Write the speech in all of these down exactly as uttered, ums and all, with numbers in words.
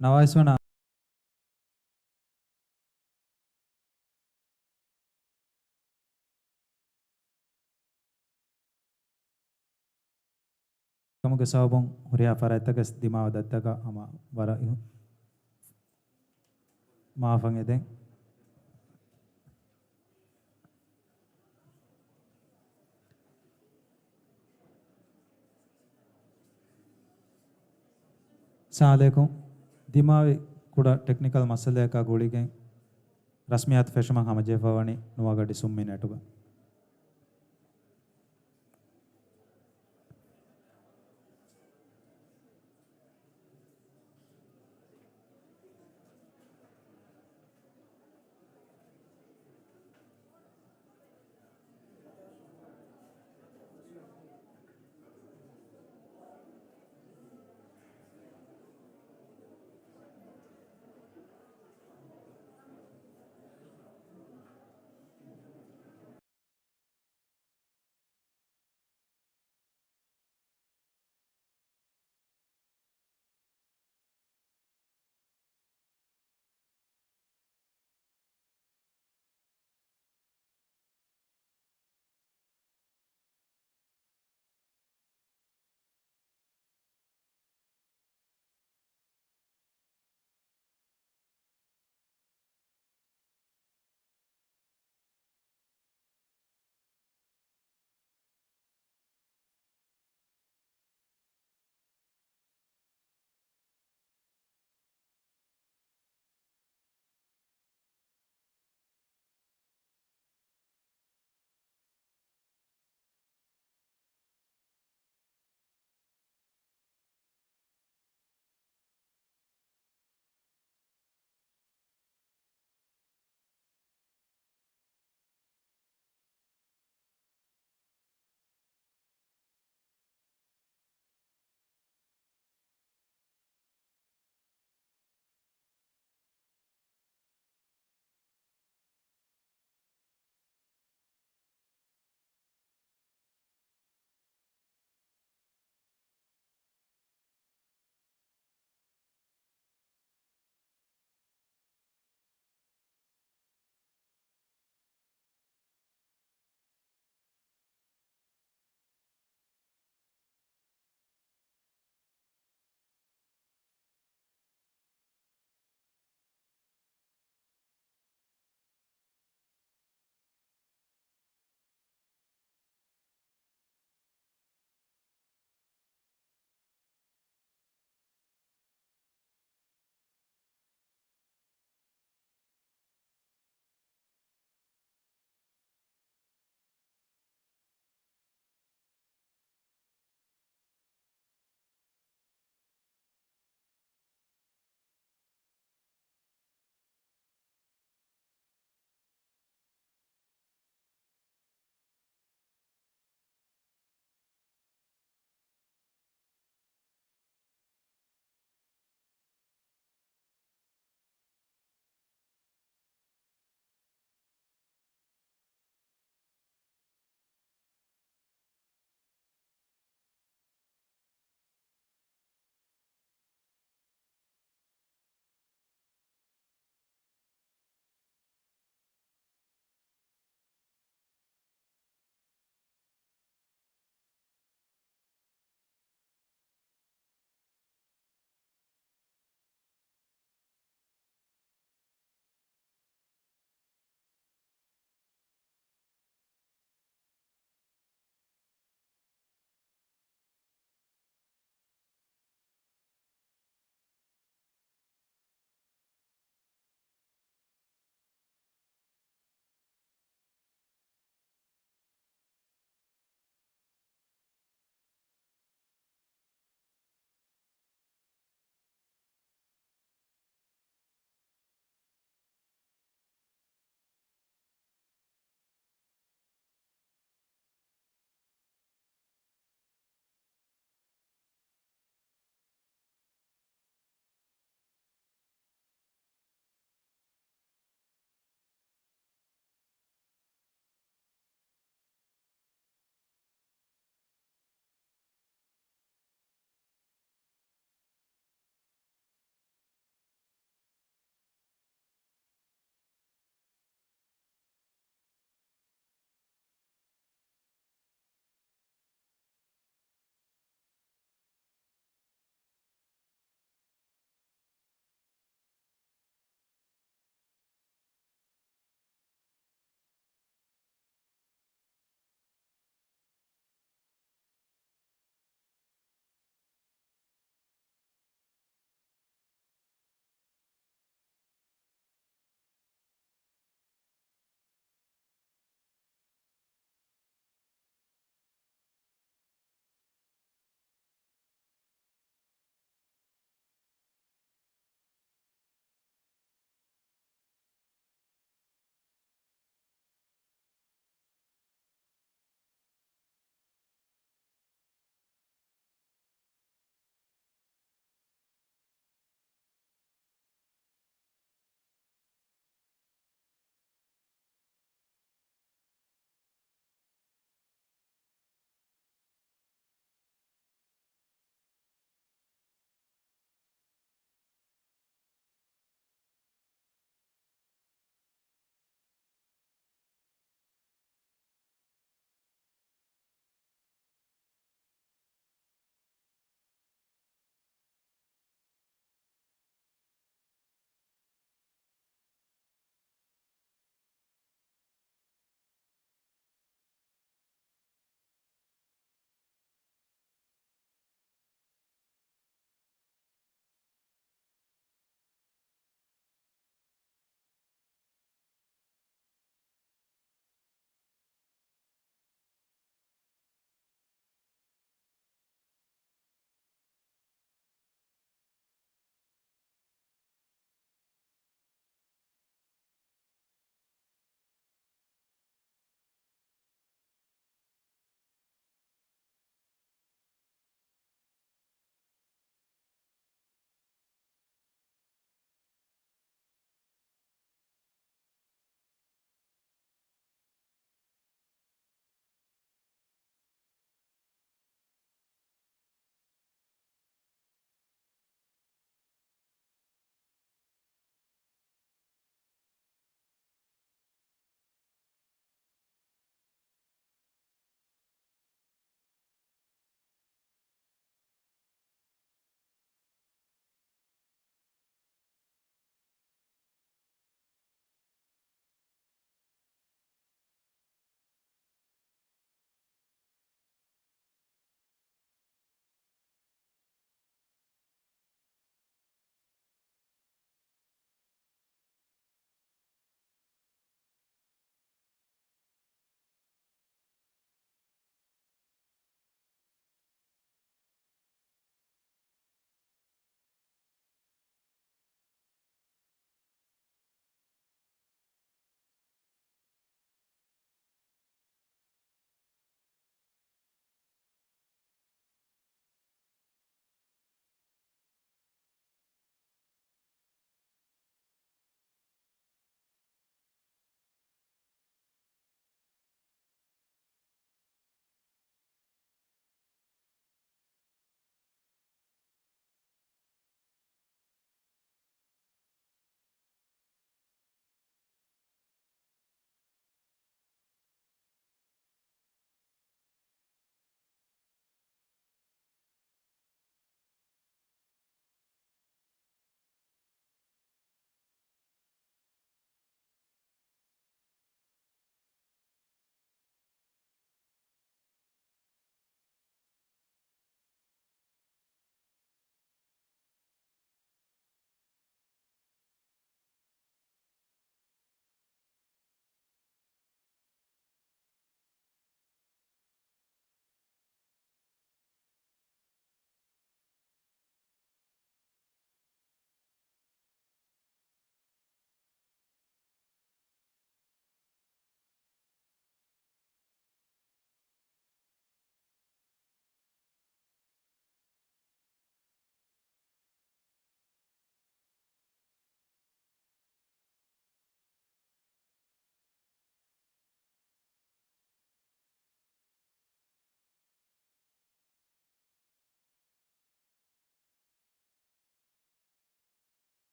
ނަވާއިސް ވަނަ ކަމުގެ ސަބަބުން ހުރިހާ ފަރާތްތަކަށް ދިމާވާ ދަތިތަކަށް ހަމަ ވަރަށް އިހު-، މާފަށް އެދެން. ސާލޭކު ދިމާވި ކުޑަ ޓެކްނިކަލް މައްސަލަޔަކާ ގުޅިގެން ރަސްމިއްޔާތު ފެށުމަށް ހަމަޖެހިފަ ވަނީ ނުވަގަޑި ސުންމި ނެޓުގަ.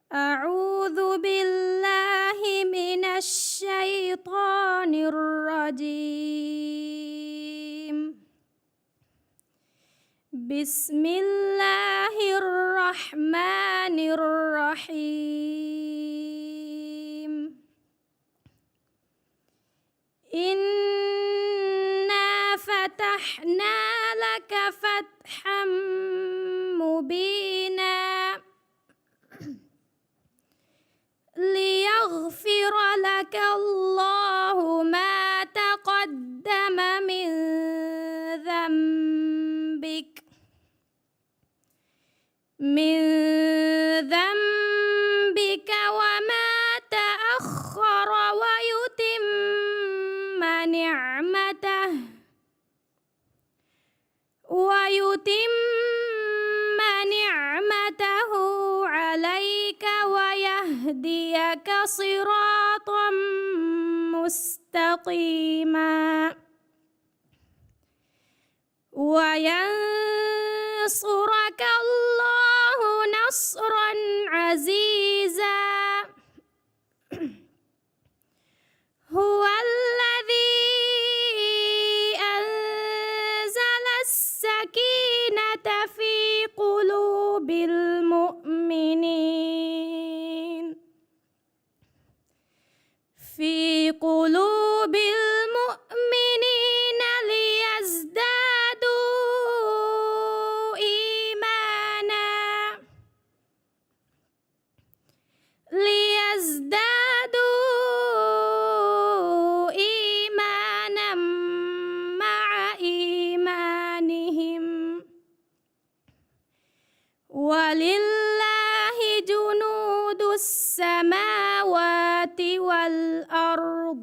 أعوذ بالله من الشيطان الرجيم. بسم الله الرحمن الرحيم. إنا فتحنا لك فتحا مبينا. ليغفر لك الله ما تقدم من ذنبك، من ذنبك وما تأخر ويتم نعمته، ويتم نعمته عليك ويهديك صراطا مستقيما. وينصرك الله نصرا عزيزا. هو الذي أنزل السكينة في قلوب المؤمنين، في قلوب المؤمنين ليزدادوا إيمانا، ليزدادوا إيمانا مع إيمانهم، ولله جنود السماوات والأرض،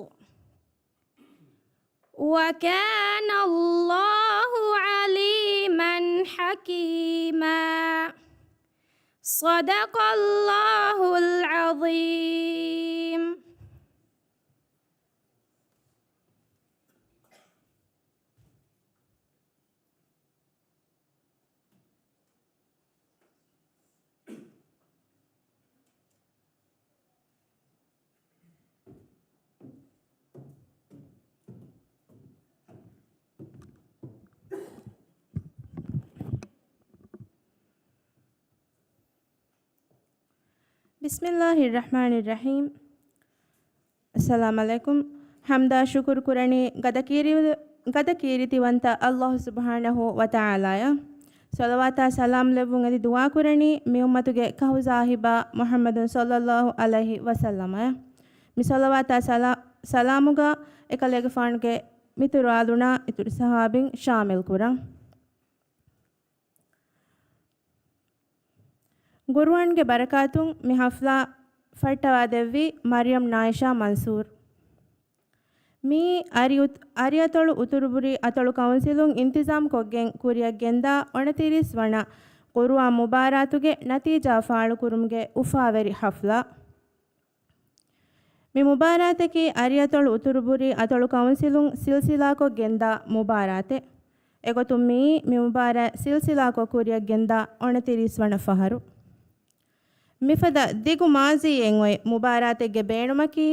وكان الله عليما حكيما. صدق الله العظيم. بسم الله الرحمن الرحيم. އައްސަލާމް ޢަލައިކުމް. ޙަމްދާ ޝުކުރު ކުރަނީ ގަދަ ކީރި-، ގަދަ ކީރިތިވަންތަ ﷲ ސުބްޙާނަހޫ ވަތަޢާލާއަށް. ޞަލަވާތާ ސަލާމް ލެއްވުން އެދި ދުޢާ ކުރަނީ މި އުއްމަތުގެ ކަހު ސާހިބާ މުޙައްމަދު ޞައްލައްލާހު ޢަލައިހި ވަސައްލަމައަށް. މި ޞަލަވާތާ ސަލާ-، ސަލާމުގަ އެކަލޭގެފާނުގެ މިތުރު އާލުންނާ އިތުރު ޞަޙާބީން ޝާމިލް ކުރަން. ޤުރުއާންގެ ބަރަކާތުން މި ޙަފްލާ ފައްޓަވާދެއްވީ މަރްޔަމް ނާއިޝާ މަންސޫރް. މިއީ އަރިއުތް-، އަރިއަތޮޅު އުތުރުބުރީ އަތޮޅު ކައުންސިލުން އިންތިޒާމް ކޮށްގެން ކުރިއަށް ގެންދާ އޮނަތިރީސް ވަނަ ޤުރުއާން މުބާރާތުގެ ނަތީޖާ ފާޅުކުރުމުގެ އުފާވެރި ޙަފްލާ. މި މުބާރާތަކީ އަރިއަތޮޅު އުތުރުބުރީ އަތޮޅު ކައުންސިލުން ސިލްސިލާކޮށް ގެންދާ މުބާރާތެއް. އެގޮތުން މިއީ މި މުބާރާތް ސިލްސިލާކޮށް ކުރިއަށް ގެންދާ އޮނަތިރީސް ވަނަ ފަހަރު. މިފަދަ ދިގު މާޒީއެއް އޮތް މުބާރާތެއްގެ ބޭނުމަކީ،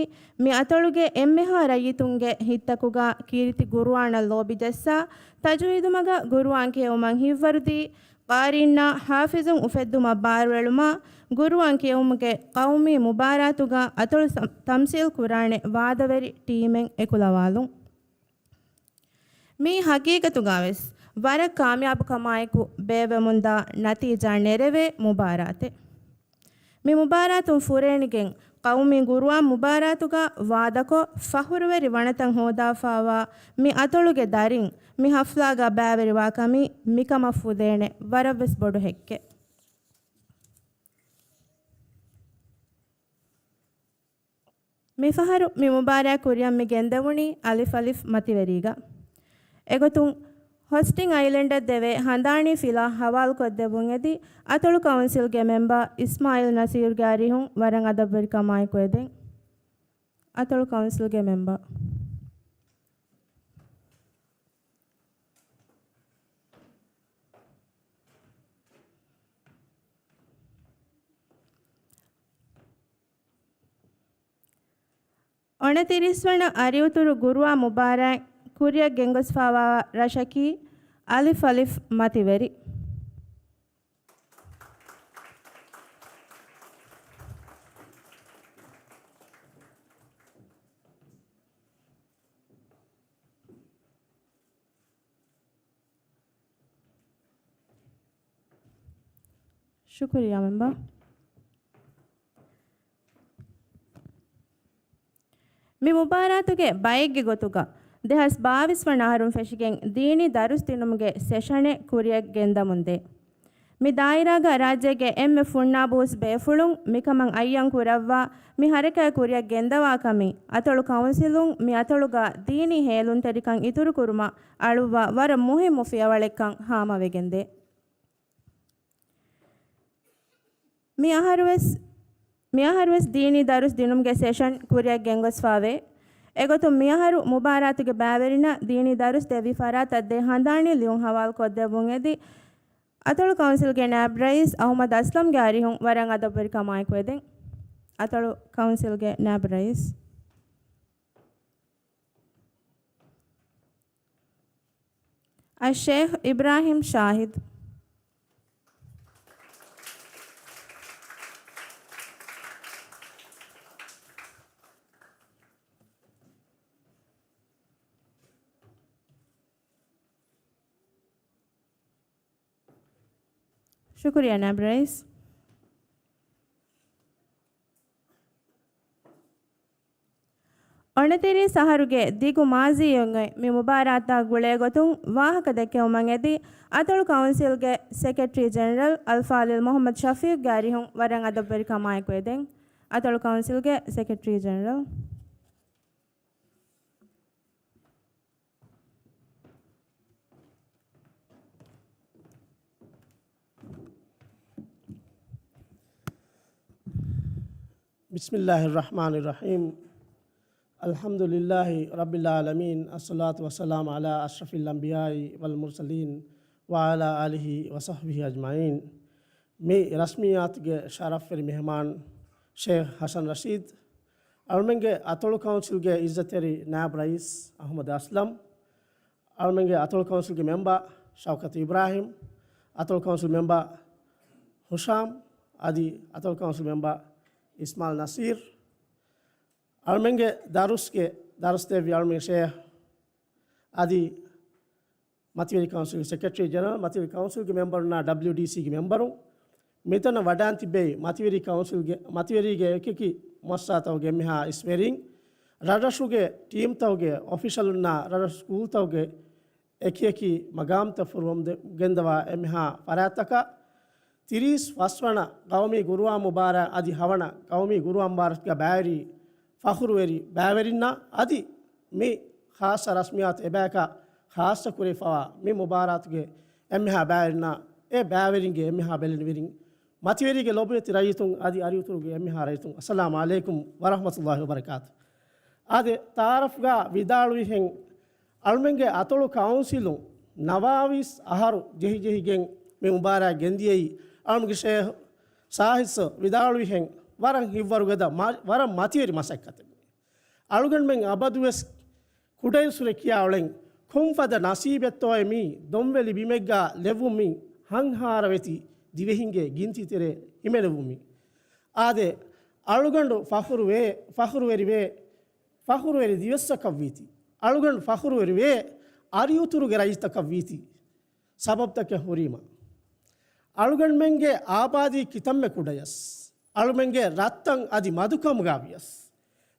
މި އަތޮޅުގެ އެންމެހާ ރައްޔިތުންގެ ހިތްތަކުގަ ކީރިތި ގުރުއާނަށް ލޯބި ޖައްސާ، ތަޖުވީދު މަގަށް ގުރުއާން ކިޔެވުމަށް ހިތްވަރުދީ، ޤާރީންނާ ޙާފިޒުން އުފެއްދުމަށް ބާރުއެޅުމާ، ގުރުއާން ކިޔެވުމުގެ ޤައުމީ މުބާރާތުގަ އަތޮޅު ސަ-، ތަމްސީލް ކުރާނެ ވާދަވެރި ޓީމެއް އެކުލަވާލުން. މީ ހަގީގަތުގަވެސް ވަރަށް ކާމިޔާބުކަމާއެކު ބޭއްވެމުންދާ ނަތީޖާ ނެރެވޭ މުބާރާތެއް. މި މުބާރާތުން ފުރޭނިގެން ޤައުމީ ގުރުއާން މުބާރާތުގަ ވާދަކޮށް، ފަޚުރުވެރި ވަނަތައް ހޯދާފާވާ މި އަތޮޅުގެ ދަރިން މި ޙަފްލާގަ ބައިވެރިވާކަމީ މިކަމަށް ފުދޭނެ ވަރަށްވެސް ބޮޑު ހެއްކެއް. މިފަހަރު މި މުބާރާތް ކުރިއަށް މި ގެންދެވުނީ އަލިފް އަލިފް މަތިވެރީގަ. އެގޮތުން ހޮސްޓިން އައިލެންޑަށް ދެވޭ ހަނދާނީ ފިލާ ހަވާލުކޮށްދެއްވުން އެދި، އަތޮޅު ކައުންސިލްގެ މެމްބަރ އިސްމާއިލް ނަސީރުގެ އަރިހުން ވަރަށް އަދަބުވެރިކަމާއެކު އެދެން. އަތޮޅު ކައުންސިލްގެ މެމްބަރ. އަނެއް ތިރީސް ވަނަ އަރިއުތުރު ގުރުއާ މުބާރާތް ކުރިއަށް ގެންގޮސްފާވާ ރަށަކީ އަލިފް އަލިފް މަތިވެރި. ޝުކުރިއްޔާ މެމްބަރ. މި މުބާރާތުގެ ބައެއްގެ ގޮތުގަ ދެހާސް ބާވީސް ވަނަ އަހަރުން ފެށިގެން ދީނީ ދަރުސް ދިނުމުގެ ސެޝަނެއް ކުރިއަށް ގެންދަމުންދޭ. މި ދާއިރާގަ ރާއްޖޭގެ އެންމެ ފުންނާބު ހުސް ބޭފުޅުން މިކަމަށް އައްޔަން ކުރައްވާ، މި ހަރަކާތް ކުރިއަށް ގެންދަވާ ކަމީ އަތޮޅު ކައުންސިލުން މި އަތޮޅުގަ ދީނީ ހޭލުންތެރިކަން އިތުރުކުރުމަށް އަޅުއްވާ ވަރަށް މުހިއްމު ފިޔަވަޅެއްކަން ހާމަވެގެންދޭ. މި އަހަރުވެސް، މި އަހަރުވެސް ދީނީ ދަރުސް ދިނުމުގެ ސެޝަން ކުރިއަށް ގެންގޮސްފާވޭ. އެގޮތުން މިއަހަރު މުބާރާތުގެ ބައިވެރިންނަށް ދީނީ ދަރުސް ދެއްވި ފަރާތަށް ދޭ ހަނދާނީ ލިޔުން ހަވާލުކޮށްދެއްވުން އެދި، އަތޮޅު ކައުންސިލްގެ ނާއިބް ރައީސް އަހުމަދު އަސްލަމްގެ އަރިހުން ވަރަށް އަދަބުވެރިކަމާއެކު އެދެން. އަތޮޅު ކައުންސިލްގެ ނާއިބް ރައީސް. އައްޝޭޚް އިބްރާހިމް ޝާހިދު. ޝުކުރިއްޔާ ނާއިބް ރައީސް. އަނެއް ތިރީސް އަހަރުގެ ދިގު މާޒީއެއް އޮތް މި މުބާރާތާ ގުޅޭގޮތުން ވާހަކަ ދެއްކެވުމަށް އެދި، އަތޮޅު ކައުންސިލްގެ ސެކްރެޓަރީ ޖެނެރަލް އަލްފާޟިލް މުޙައްމަދު ޝަފީޤްގެ އަރިހުން ވަރަށް އަދަބުވެރިކަމާއެކު އެދެން. އަތޮޅު ކައުންސިލްގެ ސެކްރެޓަރީ ޖެނެރަލް. بسم الله الرحمن الرحيم. الحمد لله رب العالمين. الصلاة والسلام على أشرف الأنبياء والمرسلين وعلى آله وصحبه أجمعين. މި ރަސްމިއްޔާތުގެ ޝަރަފްވެރި މެހެމާން ޝޭޚް ޙަސަން ރަޝީދު، އަޅުމެންގެ އަތޮޅު ކައުންސިލްގެ އިއްޒަތްތެރި ނާއިބް ރައީސް އަޙްމަދު އަސްލަމް، އަޅުމެންގެ އަތޮޅު ކައުންސިލްގެ މެމްބަރ ޝައުކަތު އިބްރާހިމް، އަތޮޅު ކައުންސިލް މެމްބަރ ހުޝާމް އަދި އަތޮޅު ކައުންސިލް މެމްބަރ އިސްމާއިލް ނަސީރް، އަޅުމެންގެ ދަރުސްގެ ދަރުސް ދެއްވި އަޅުމެން ޝޭޚް އަދި މަތިވެރި ކައުންސިލްގެ ސެކްރެޓަރީ ޖެނެރަލް، މަތިވެރި ކައުންސިލްގެ މެމްބަރުންނާ ޑަބްލިޔުޑީސީގެ މެމްބަރުން، މިތަނަށް ވަޑައިން ތިއްބެވި މަތިވެރި ކައުންސިލްގެ، މަތިވެރީގެ އެކިއެކި މުއައްސަސާތަކުގެ އެންމެހާ އިސްވެރިން، ރަށްރަށުގެ ޓީމްތަކުގެ އޮފިޝަލުންނާ ރަށްރަށު ސްކޫލްތަކުގެ އެކިއެކި މަގާމްތައް ފުރުވަމުން ދެ-، ގެންދަވާ އެންމެހާ ފަރާތްތަކަށް، ތިރީސް ފަސްވަނަ ގައުމީ ގުރުއާން މުބާރާތް އަދި ހަވަނަ ގައުމީ ގުރުއާން މުބާރާތްގަ ބައިވެރި ފަޚުރުވެރި ބައިވެރިންނަށް އަދި މި ޚާއްޞަ ރަސްމިއްޔާތު އެބަޔަކަށް ޚާއްޞަ ކުރެވިފަވާ މި މުބާރާތުގެ އެންމެހާ ބައިވެރިންނަށް، އެ ބައިވެރިންގެ އެންމެހާ ބެލެނިވެރިން، މަތިވެރީގެ ލޯބިވެތި ރައްޔިތުން އަދި އަރިއުތުރުގެ އެންމެހާ ރައްޔިތުން، އައްސަލާމު ޢަލައިކުމް ވަރަޙްމަތުﷲި ވަބަރަކާތު. އާދެ، ތަޢާރަފްގަ ވިދާޅުވިހެން، އަޅުމެންގެ އަތޮޅު ކައުންސިލުން ނަވާވީސް އަހަރު ޖެހިޖެހިގެން މި މުބާރާތް ގެންދިޔައީ، އަޅުމެންގެ ޝޭޚް ޝާހިދު ވިދާޅުވިހެން، ވަރަށް ހިތްވަރުގަދަ މަ-، ވަރަށް މަތިވެރި މަސައްކަތެއް. އަޅުގަނޑުމެން އަބަދުވެސް ކުޑައިރުއްސުރެ ކިޔާ އުޅެން، ކޮންފަދަ ނަސީބެއްތޯއޭ މީ ދޮންވެލި ބިމެއްގަ ލެއްވުމީ، ހަންހާރަވެތި ދިވެހިންގެ ގިންތިތެރެ ހިމެނެވުމީ. އާދެ، އަޅުގަނޑު ފަޚުރުވޭ، ފަޚުރުވެރިވޭ، ފަޚުރުވެރި ދިވެއްސަކަށްވީތީ. އަޅުގަނޑު ފަޚުރުވެރިވޭ، އަރިއުތުރުގެ ރައްޔިތަކަށްވީތީ. ސަބަބުތަކެއް ހުރީމަ، އަޅުގަނޑުމެންގެ އާބާދީ ކިތަންމެ ކުޑަޔަސް، އަޅުމެންގެ ރަށްތައް އަދި މަދުކަމުގަ ވިޔަސް،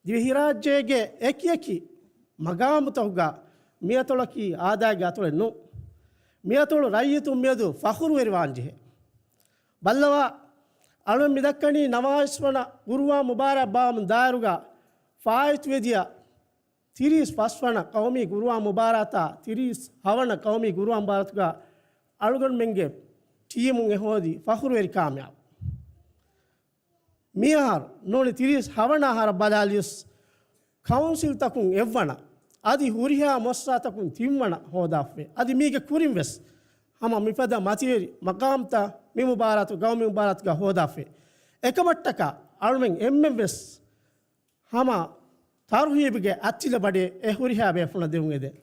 ދިވެހިރާއްޖޭގެ އެކިއެކި މަގާމުތަކުގަ މިއަތޮޅަކީ އާދައިގެ އަތޮޅެއް ނޫން. މިއަތޮޅު ރައްޔިތުން މިއަދު ފަޚުރުވެރިވާންޖެހޭ. ބައްލަވާ، އަޅުން މިދައްކަނީ ނަވާވީސް ވަނަ ގުރުއާން މުބާރާތް ބާވަމުން ދާއިރުގަ ފާއިތުވެދިޔަ ތިރީސް ފަސް ވަނަ ޤައުމީ ގުރުއާން މުބާރާތާ ތިރީސް ހަވަނަ ޤައުމީ ގުރުއާން މުބާރާތުގަ އަޅުގަނޑުމެންގެ ޓީމުން އެ ހޯދި ފަޚުރުވެރި ކާމިޔާބު. މިއަހަރު ނޫނީ ތިރީސް ހަވަނަ އަހަރަށް ބަލާލިޔަސް، ކައުންސިލްތަކުން އެއްވަނަ، އަދި ހުރިހާ މުއައްސަސާތަކުން ތިންވަނަ ހޯދާފައި. އަދި މީގެ ކުރިން ވެސް ހަމަ މިފަދަ މަތިވެރި މަޤާމްތައް މި މުބާރާތު، ގައުމީ މުބާރާތުގަ ހޯދާފައި. އެކަމަށްޓަކާ އަޅުމެން އެންމެން ވެސް ހަމަ ތަރުހީބުގެ އަތްޗިލަ ބަޑި އެ ހުރިހާ ބޭފުޅަށް ދެމުން އެދެން.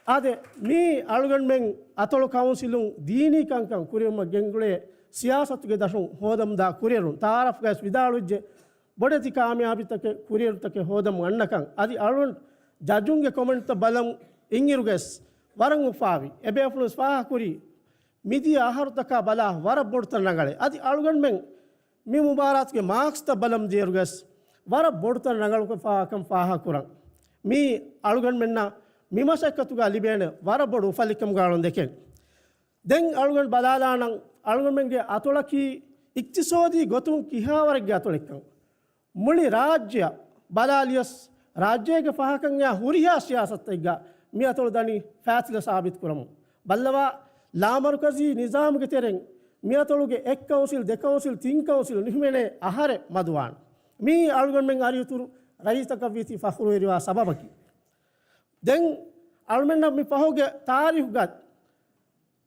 އާދެ، މީ އަޅުގަނޑުމެން އަތޮޅު ކައުންސިލުން ދީނީ ކަންކަން ކުރިއަށް ގެންގުޅޭ ސިޔާސަތުގެ ދަށުން ހޯދަމުންދާ ކުރިއެރުން. ތައާރަފްގައި ވިދާޅުވެއްޖެ، ބޮޑެތި ކާމިޔާބީތަކެއް ކުރިއެރުންތަކެއް ހޯދަމުން އަންނަކަން. އަދި އަޅުގަނޑު ޖަޖުންގެ ކޮމެންޓްތައް ބަލަމުން އިންއިރުގަސް ވަރަށް އުފާވި. އެބޭފުޅުން ފާހަކުރީ މިދިޔަ އަހަރުތަކާ ބަލާ ވަރަށް ބޮޑުތަން ރަނގަޅޭ. އަދި އަޅުގަނޑުމެން މި މުބާރާތުގެ މާކްސްތައް ބަލަމުން ދިޔައިރުގަސް ވަރަށް ބޮޑުތަން ރަނގަޅުކޮށްފާކަން ފާހަކުރަން. މީ އަޅުގަނޑުމެންނަށް މި މަސައްކަތުގަ ލިބޭނެ ވަރަށް ބޮޑު އުފަލެއްކަމުގަ އަޅުން ދެކެން. ދެން އަޅުގަނޑު ބަލާލާނަން، އަޅުގަނޑުމެންގެ އަތޮޅަކީ އިޤްތިޞާދީ ގޮތުން ކިހާވަރެއްގެ އަތޮޅެއްކަން. މުޅި ރާއްޖެއަށް ބަލާލިޔަސް، ރާއްޖޭގެ ފަހަކަށް އެއާ ހުރިހާ ސިޔާސަތެއްގަ މި އަތޮޅު ދަނީ ފާތިލަ ސާބިތު ކުރަމުން. ބައްލަވާ، ލާމަރުކަޒީ ނިޒާމުގެ ތެރެއިން މި އަތޮޅުގެ އެއް ކައުންސިލް، ދެ ކައުންސިލް، ތިން ކައުންސިލް ނިހުމެނޭ އަހަރެއް މަދުވާން. މީ އަޅުގަނޑުމެން އަރިއުތުރު ރައްޔިތަކަށް ވީތީ ފަޚުރުވެރިވާ ސަބަބަކީ. ދެން އަޅުމެންނަށް މި ފަހުގެ ތާރީޚުގަ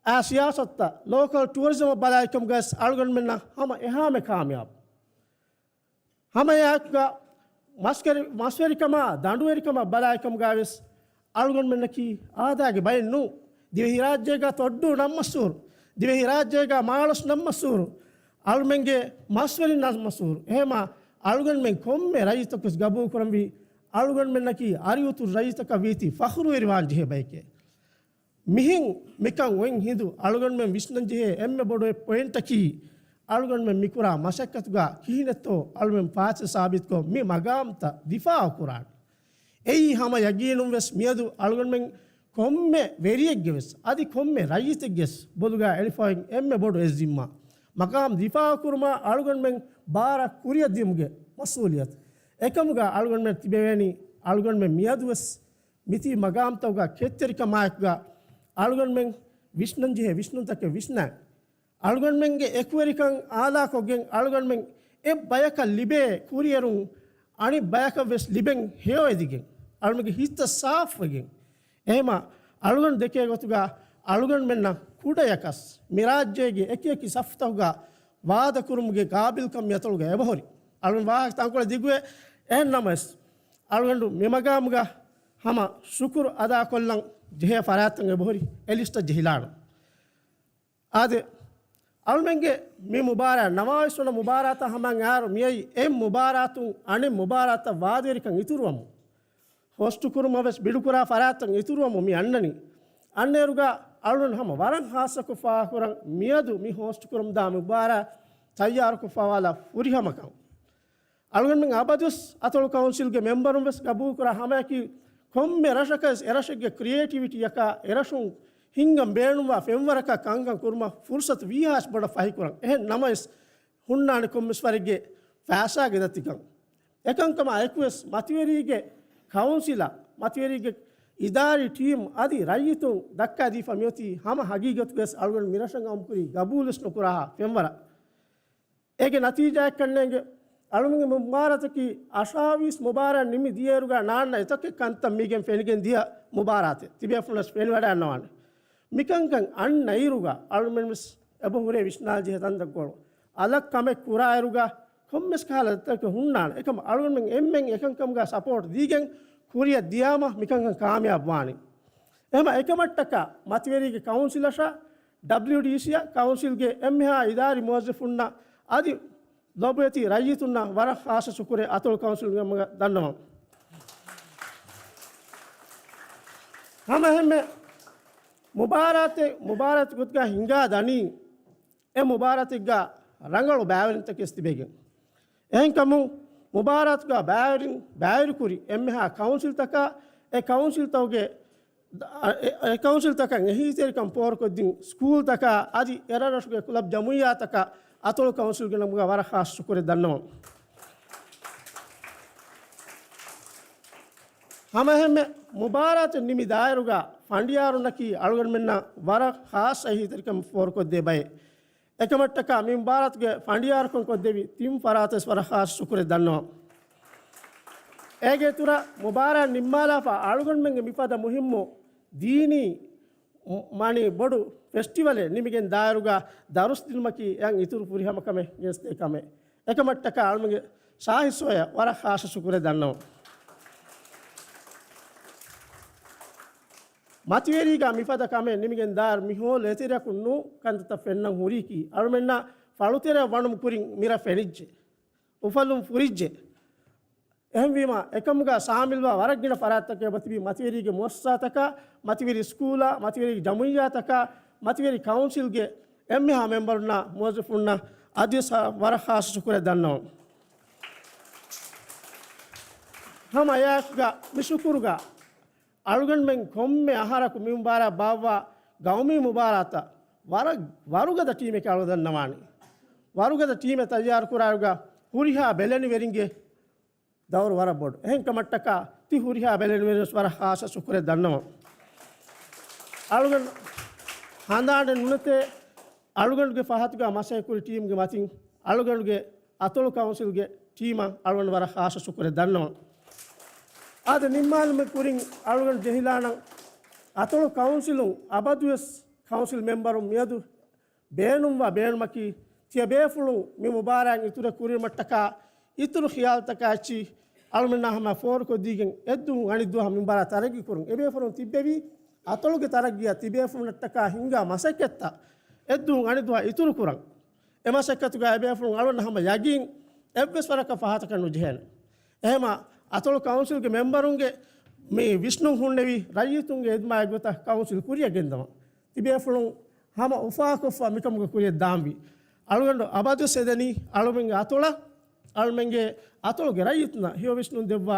އާ ސިޔާސަތުތައް ލޯކަލް ޓުއަރިޒަމަށް ބަލާއިކަމުގަސް އަޅުގަނޑުމެންނަށް ހަމަ އެހާމެ ކާމިޔާބު. ހަމައެއާއެކުގަ މަސްކެރި-، މަސްވެރިކަމާ، ދަނޑުވެރިކަމަށް ބަލާއިކަމުގަވެސް އަޅުގަނޑުމެންނަކީ އާދައިގެ ބައެއް ނޫން. ދިވެހިރާއްޖޭގަ ތޮއްޑޫ ނަންމަސް ހުރު، ދިވެހިރާއްޖޭގަ މާޅޮސް ނަންމަސް ހުރު އަޅުމެންގެ މަސްވެރިން ނަންމަސް ހުރު. އެހެމާ އަޅުގަނޑުމެން ކޮންމެ ރައްޔިތަކުވެސް ގަބޫލުކުރަންވީ އަޅުގަނޑުމެންނަކީ އަރިއުތުރު ރައްޔިތަކަށް ވީތީ ފަޚުރުވެރިވާން ޖެހޭ ބަޔެކޭ. މިހެން މިކަން އޮތް ހިނދު އަޅުގަނޑުމެން ވިސްނަންޖެހޭ އެންމެ ބޮޑު ޕޮއިންޓަކީ، އަޅުގަނޑުމެން މިކުރާ މަސައްކަތުގަ ކިހިނެއްތޯ އަޅުމެން ފާތިލް ސާބިތުކޮށް މި މަގާމްތައް ދިފާއު ކުރާނެ. އެއީ ހަމަ ޔަގީނުން ވެސް މިއަދު އަޅުގަނޑުމެން ކޮންމެ ވެރިއެއްގެ ވެސް އަދި ކޮންމެ ރައްޔިތެއްގެ ވެސް ބޮލުގަ އެޅިފައި އެންމެ ބޮޑު އެއް ޒިންމާ. މަގާމް ދިފާއު ކުރުމާ އަޅުގަނޑުމެން ބާރަށް ކުރިއަށް ދިޔުމުގެ މަސްއޫލިއްޔަތު. އެކަމުގަ އަޅުގަނޑުމެން ތިބެވޭނީ އަޅުގަނޑުމެން މިއަދު ވެސް މިތިބި މަގާމްތަކުގަ ކެތްތެރިކަމާއެކުގަ އަޅުގަނޑުމެން ވިސްނަންޖެހޭ ވިސްނުންތަކެއް ވިސްނާ، އަޅުގަނޑުމެންގެ އެކުވެރިކަން އާލާކޮށްގެން އަޅުގަނޑުމެން އެއްބަޔަކަށް ލިބޭ ކުރިއެރުން އަނެއް ބަޔަކަށް ވެސް ލިބެން ހެޔޮއެދިގެން، އަޅުގަނޑުގެ ހިތްތައް ސާފުވެގެން. އެހެމާ އަޅުގަނޑު ދެކޭ ގޮތުގަ އަޅުގަނޑުމެންނަށް ކުޑަޔަކަސް މިރާއްޖޭގެ އެކިއެކި ސަފުތަކުގަ ވާދަކުރުމުގެ ގާބިލްކަން މިއަތޮޅުގަ އެބަހުރި. އަޅުގަނޑު ވާހަކަ ތަންކޮޅެއް ދިގުވޭ. އެހެން ނަމަވެސް، އަޅުގަނޑު މިމަގާމުގަ ހަމަ ޝުކުރު އަދާކޮށްލަން ޖެހޭ ފަރާތްތައް އެބަހުރި އެ ލިސްޓަށް ޖެހިލާނަން. އާދެ، އަޅުމެންގެ މި މުބާރާތް ނަވާވީސް ވަނަ މުބާރާތާ ހަމަ އައިރު މިއައީ އެއް މުބާރާތުން އަނެއް މުބާރާތަށް ވާދަވެރިކަން އިތުރުވަމުން. ހޯސްޓު ކުރުމަށް ވެސް ބިޑުކުރާ ފަރާތްތައް އިތުރުވަމުން މި އަންނަނީ. އަންނައިރުގަ އަޅުން ހަމަ ވަރަށް ހާއްސަކޮށް ފާހަގަކުރަން މިއަދު މި ހޯސްޓު ކުރަމުންދާ މި މުބާރާތް ތައްޔާރުކޮށްފާވާލާ ފުރިހަމަކަން. އަޅުގަނޑުމެން އަބަދުވެސް އަތޮޅު ކައުންސިލްގެ މެމްބަރުން ވެސް ގަބޫލުކުރާ ހަމަޔަކީ ކޮންމެ ރަށަކަށް ވެސް އެރަށެއްގެ ކްރިއޭޓިވިޓީއަކާ އެރަށުން ހިންގަން ބޭނުންވާ ފެންވަރަކަށް ކަންކަން ކުރުމަށް ފުރުސަތު ވީހާވެސް ބޮޑަށް ފަހިކުރަން. އެހެން ނަމަވެސް، ހުންނާނެ ކޮންމެސް ވަރެއްގެ ފައިސާގެ ދަތިކަން. އެކަންކަމާ އެކުވެސް މަތިވެރީގެ ކައުންސިލަށް، މަތިވެރީގެ އިދާރީ ޓީމް އަދި ރައްޔިތުން ދައްކާދީފަ މިއޮތީ ހަމަ ހަގީގަތުގަވެސް އަޅުގަނޑު މިރަށަށް އައުމުކުރީ ގަބޫލުވެސް ނުކުރާހާ ފެންވަރަށް. އޭގެ ނަތީޖާއެއްކަންނޭނގެ އަޅުމެންގެ މުބާރާތަކީ އަށާވީސް މުބާރާތް ނިމި ދިޔައިރުގަ ނާންނަ އެތަކެއް ކަންތައް މީގެން ފެނިގެން ދިޔަ މުބާރާތެއް ތިބޭފުޅުންނަށް ފެނިވަޑައިގަންނަވާނެ. މިކަންކަން އަންނައިރުގަ އަޅުމެން ވެސް އެބަހުރޭ ވިސްނާލަޖެހޭ ތަންތަންކޮޅު. އަލަށް ކަމެއް ކުރާއިރުގަ ކޮންމެސް ކަހަލަ ދަތިކަން ހުންނާނެ. އެކަމަ އަޅުގަނޑުމެން އެންމެން އެކަންކަމުގަ ސަޕޯޓް ދީގެން ކުރިއަށް ދިޔާމަ މިކަންކަން ކާމިޔާބު ވާނީ. އެހެމަ އެކަމަށްޓަކާ މަތިވެރީގެ ކައުންސިލަށާ، ޑަބްލިޔުޑީސީއަށް، ކައުންސިލްގެ އެންމެހާ އިދާރީ މުވައްޒަފުންނަށް އަދި ލޮބުވެތި ރައްޔިތުންނަށް ވަރަށް ޚާއްޞަ ޝުކުރެއް އަތޮޅު ކައުންސިލްގެ ނަމުގަ ދަންނަވަން. ހަމައެހެންމެ މުބާރާތެއް، މުބާރާތް ގޮތުގަ ހިނގާ ދަނީ، އެ މުބާރާތެއްގަ ރަނގަޅު ބައިވެރިންތަކެސް ތިބެގެން. އެހެންކަމުން މުބާރާތުގަ ބައިވެރިން ބައިވެރިކުރި އެންމެހާ ކައުންސިލްތަކާ، އެ ކައުންސިލްތަކުގެ އެ، އެ ކައުންސިލްތަކަށް އެހީތެރިކަން ފޯރުކޮށްދިން ސްކޫލްތަކާ އަދި އެރަށްރަށުގެ ކުލަބް ޖަމުއިއްޔާތަކަށް އަތޮޅު ކައުންސިލްގެ ނަމުގަ ވަރަށް ޚާއްޞަ ޝުކުރެއް ދަންނަވަން. ހަމައެހެންމެ މުބާރާތެއް ނިމި ދާއިރުގަ ފަނޑިޔާރުންނަކީ އަޅުގަނޑުމެންނަށް ވަރަށް ޚާއްޞަ އެހީތެރިކަން ފޯރުކޮށްދޭ ބައެއް. އެކަމަށްޓަކާ މި މުބާރާތުގެ ފަނޑިޔާރުކަން ކޮށްދެވި ތިން ފަރާތަށް ވަރަށް ޚާއްޞަ ޝުކުރެއް ދަންނަވަން. އޭގެ އިތުރަށް މުބާރާތް ނިންމާލާފަ އަޅުގަނޑުމެންގެ މިފަދަ މުހިއްމު ދީނީ، މަނި ބޮޑު ފެސްޓިވަލެއް ނިމިގެން ދާއިރުގަ ދަރުސް ދިނުމަކީ އެއަށް އިތުރު ފުރިހަމަ ކަމެއް ގެނެސްދޭ ކަމެއް. އެކަމަށްޓަކާ އަޅުމެންގެ ޝާހިދު ސޯޔަށް ވަރަށް ޚާއްޞަ ޝުކުރެއް ދަންނަވަން. މަތިވެރީގަ މިފަދަ ކަމެއް ނިމިގެން ދާއިރު މި ހޯލް އެތެރެއަކުން ނޫން ކަންތައްތައް ފެންނަން ހުރީކީ، އަޅުމެންނަށް ފަޅުތެރެއަށް ވަނުމުގެ ކުރިން މިރަށް ފެނިއްޖެ. އުފަލުން ފުރިއްޖެ. އެހެންވީމަ، އެކަމުގަ ޝާމިލްވާ ވަރަށް ގިނަ ފަރާތްތަކެއް އެބަތިބީ، މަތިވެރީގެ މުއައްސަސާތަކާ، މަތިވެރި ސްކޫލާ، މަތިވެރި ޖަމުޢިއްޔާތަކާ، މަތިވެރި ކައުންސިލްގެ އެންމެހާ މެމްބަރުންނާ މުވައްޒަފުންނަށް އަދިވެސް ވަރަށް ޚާއްޞަ ޝުކުރެއް ދަންނަވަން. ހަމަ އެއާއެކުގަ މި ޝުކުރުގަ އަޅުގަނޑުމެން ކޮންމެ އަހަރަކު މި މުބާރާތް ބާއްވާ ގައުމީ މުބާރާތަށް ވަރަށް ވަރުގަދަ ޓީމެކޭ އަޅުގަނޑު ދަންނަވާނީ. ވަރުގަދަ ޓީމެއް ތައްޔާރު ކުރާއިރުގަ ހުރިހާ ބެލެނިވެރިންގެ ދައުރު ވަރަށް ބޮޑު. އެހެން ކަމަށްޓަކާ ތި ހުރިހާ ބެލެނިވެރިން ވެސް ވަރަށް ޚާއްޞަ ޝުކުރެއް ދަންނަވަން. އަޅުގަނޑު ހަނދާނެއް ނުނެތޭ، އަޅުގަނޑުގެ ފަހަތުގަ މަސައްކަތް ކުރި ޓީމްގެ މަތިން އަޅުގަނޑުގެ އަތޮޅު ކައުންސިލްގެ ޓީމަށް އަޅުގަނޑު ވަރަށް ޚާއްޞަ ޝުކުރެއް ދަންނަވަން. އާދެ، ނިންމާލުމުގެ ކުރިން އަޅުގަނޑު ޖެހިލާނަން، އަތޮޅު ކައުންސިލުން އަބަދުވެސް ކައުންސިލް މެމްބަރުން މިއަދު ބޭނުންވާ ބޭނުމަކީ، ތިޔަބޭފުޅުން މި މުބާރާތް އިތުރަށް ކުރުވުމަށްޓަކާ އިތުރު ޚިޔާލުތަކާ އެއްޗިހި އަޅުމެންނާ ހަމަ ފޯރުކޮށްދީގެން އެއްދުވަހުން އަނެއްދުވަހަށް މި މުބާރާތް ތަރައްގީ ކުރުން. އެބޭފުޅުން ތިއްބެވީ އަތޮޅުގެ ތަރައްގީއަށް ތިބޭފުޅުންނަށްޓަކާ ހިންގާ މަސައްކަތްތައް އެއްދުވަހުން އަނެއްދުވަހަށް އިތުރުކުރަން. އެ މަސައްކަތުގަ އެބޭފުޅުން އަޅުގަނޑަށް ހަމަ ޔަގީން އެއްވެސް ވަރަކަށް ފަހަތަކަށް ނުޖެހޭނެ. އެހެމަ އަތޮޅު ކައުންސިލްގެ މެމްބަރުންގެ މި ވިސްނުން ހުންނެވި ރައްޔިތުންގެ އިދްމާގެ ގޮތަށް ކައުންސިލް ކުރިއަށް ގެންދަވަން. ތިބޭފުޅުން ހަމަ އުފާކޮށްފަ މިކަމުގެ ކުރިއަށް ދާންވީ. އަޅުގަނޑު އަބަދުވެސް އެދެނީ އަޅުމެންގެ އަތޮޅަށް، އަޅުމެންގެ އަތޮޅުގެ ރައްޔިތުންނަށް ހެޔޮ ވިސްނުން ދެއްވާ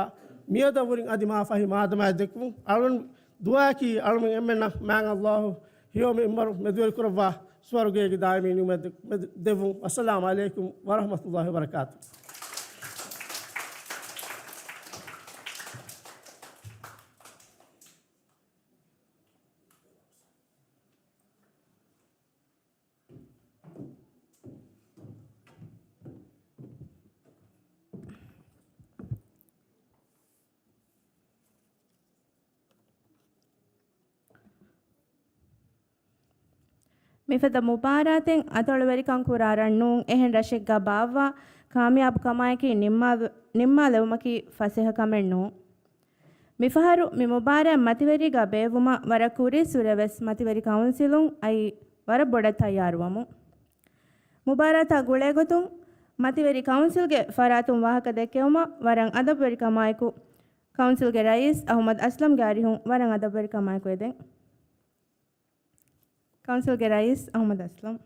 މިއަދަށްވުރެން އަދި މާ ފަހި މާދަމާއަށް ދެއްކުމުން އަޅުގަނޑު ދުޢާއަކީ އަޅުމެން އެންމެންނަށް މާތް ﷲ ހެޔޮ މިންވަރު މެދުވެރިކުރައްވާ ސުވަރުގޭގެ ދާއިމީ ނިޢުމަތް ދެ-، މެދު-، ދެއްވުން. އައްސަލާމު ޢަލައިކުމް ވަރަޙްމަތުﷲ ވަބަރަކާތު. މިފަދަ މުބާރާތެއް އަތޮޅުވެރިކަން ކުރާ ރަށް ނޫން، އެހެން ރަށެއްގަ ބާއްވާ ކާމިޔާބު ކަމާއެކީ ނިންމާ-، ނިންމާލެވުމަކީ ފަސޭހަ ކަމެއް ނޫން. މިފަހަރު މި މުބާރާތް މަތިވެރީގަ ބޭއްވުމަށް ވަރަށް ކުރީއްސުރެވެސް މަތިވެރި ކައުންސިލުން އައީ ވަރަށް ބޮޑަށް ތައްޔާރުވަމުން. މުބާރާތާ ގުޅޭގޮތުން މަތިވެރި ކައުންސިލްގެ ފަރާތުން ވާހަކަ ދެއްކެވުމަށް ވަރަށް އަދަބުވެރިކަމާއެކު، ކައުންސިލްގެ ރައީސް އަޙްމަދު އަސްލަމްގެ އަރިހުން ވަރަށް އަދަބުވެރިކަމާއެކު އެދެން. ކައުންސިލްގެ ރައީސް އަޙްމަދު އަސްލަމް.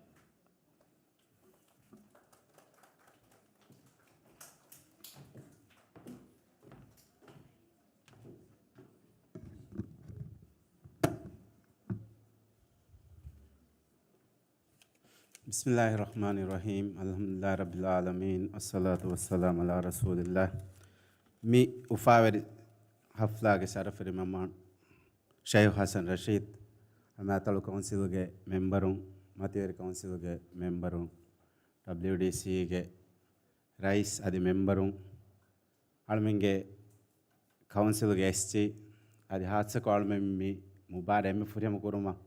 بسم الله الرحمن الرحيم. الحمد لله رب العالمين. الصلاة والسلام على رسول الله. މި އުފާވެރި ހަފްލާގެ ޝަރަފުވެރި މެހްމާން ޝައިޚް ހަސަން ރަޝީދު، ހަމަ އަތޮޅު ކައުންސިލުގެ މެމްބަރުން، މަތިވެރި ކައުންސިލުގެ މެމްބަރުން، ޑަބްލިޔުޑީސީގެ ރައީސް އަދި މެމްބަރުން، އަޅުމެންގެ ކައުންސިލުގެ އެސްޖީ އަދި ހާއްސަކޮށް އަޅުމެން މި މުބާރާތް އެންމެ ފުރިހަމަ ކުރުމަށް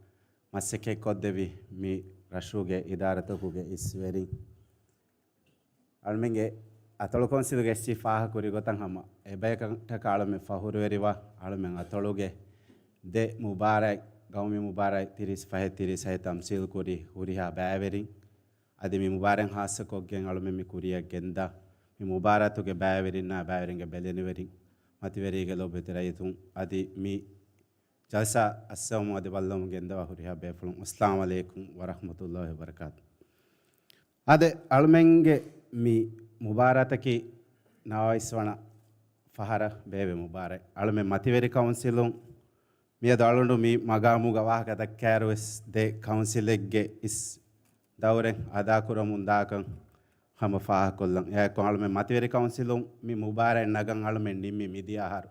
މަސައްކަތްކޮށްދެއްވި މި ރަށުގެ އިދާރާތަކުގެ އިސްވެރިން، އަޅުމެންގެ އަތޮޅު ކައުންސިލުގެ އެސްޖީ ފާހަގަކުރި ގޮތަށް ހަމަ އެބަޔަކަށްޓަކާ އަޅުމެން ފަޚުރުވެރިވާ، އަޅުމެން އަތޮޅުގެ ދެ މުބާރާތް، ގައުމީ މުބާރާތް ތިރީސް ފަހެއް ތިރީސް ހައެއް ތަމްސީލްކުރި ހުރިހާ ބައިވެރިން، އަދި މި މުބާރާތް ހާއްސަކޮށްގެން އަޅުމެން މި ކުރިއަށް ގެންދާ، މި މުބާރާތުގެ ބައިވެރިންނާ ބައިވެރިންގެ ބެލެނިވެރިން، މަތިވެރީގެ ލޯބިވެތި ރައްޔިތުން އަދި މި ޖަލްސާ އައްސަވަމުން އަދި ބައްލަވަމުން ގެންދަވާ ހުރިހާ ބޭފުޅުން، އައްސަލާމު ޢަލައިކުމް ވަރަޙްމަތުﷲ ވަބަރަކާތު. އާދެ، އަޅުމެންގެ މި މުބާރާތަކީ ނަވާވީސް ވަނަ ފަހަރަށް ބޭއްވި މުބާރާތް. އަޅުމެން މަތިވެރި ކައުންސިލުން މިއަދު އަޅުގަނޑު މި މަގާމުގަ ވާހަކަ ދައްކާއިރު ވެސް ދެ ކައުންސިލެއްގެ އިސް ދައުރެއް އަދާކުރަމުން ދާކަން ހަމަ ފާހަގަކޮށްލަން. އެއާއެކު އަޅުމެން މަތިވެރި ކައުންސިލުން މި މުބާރާތް ނަގަން އަޅުމެން ނިންމި މިދިޔަ އަހަރު.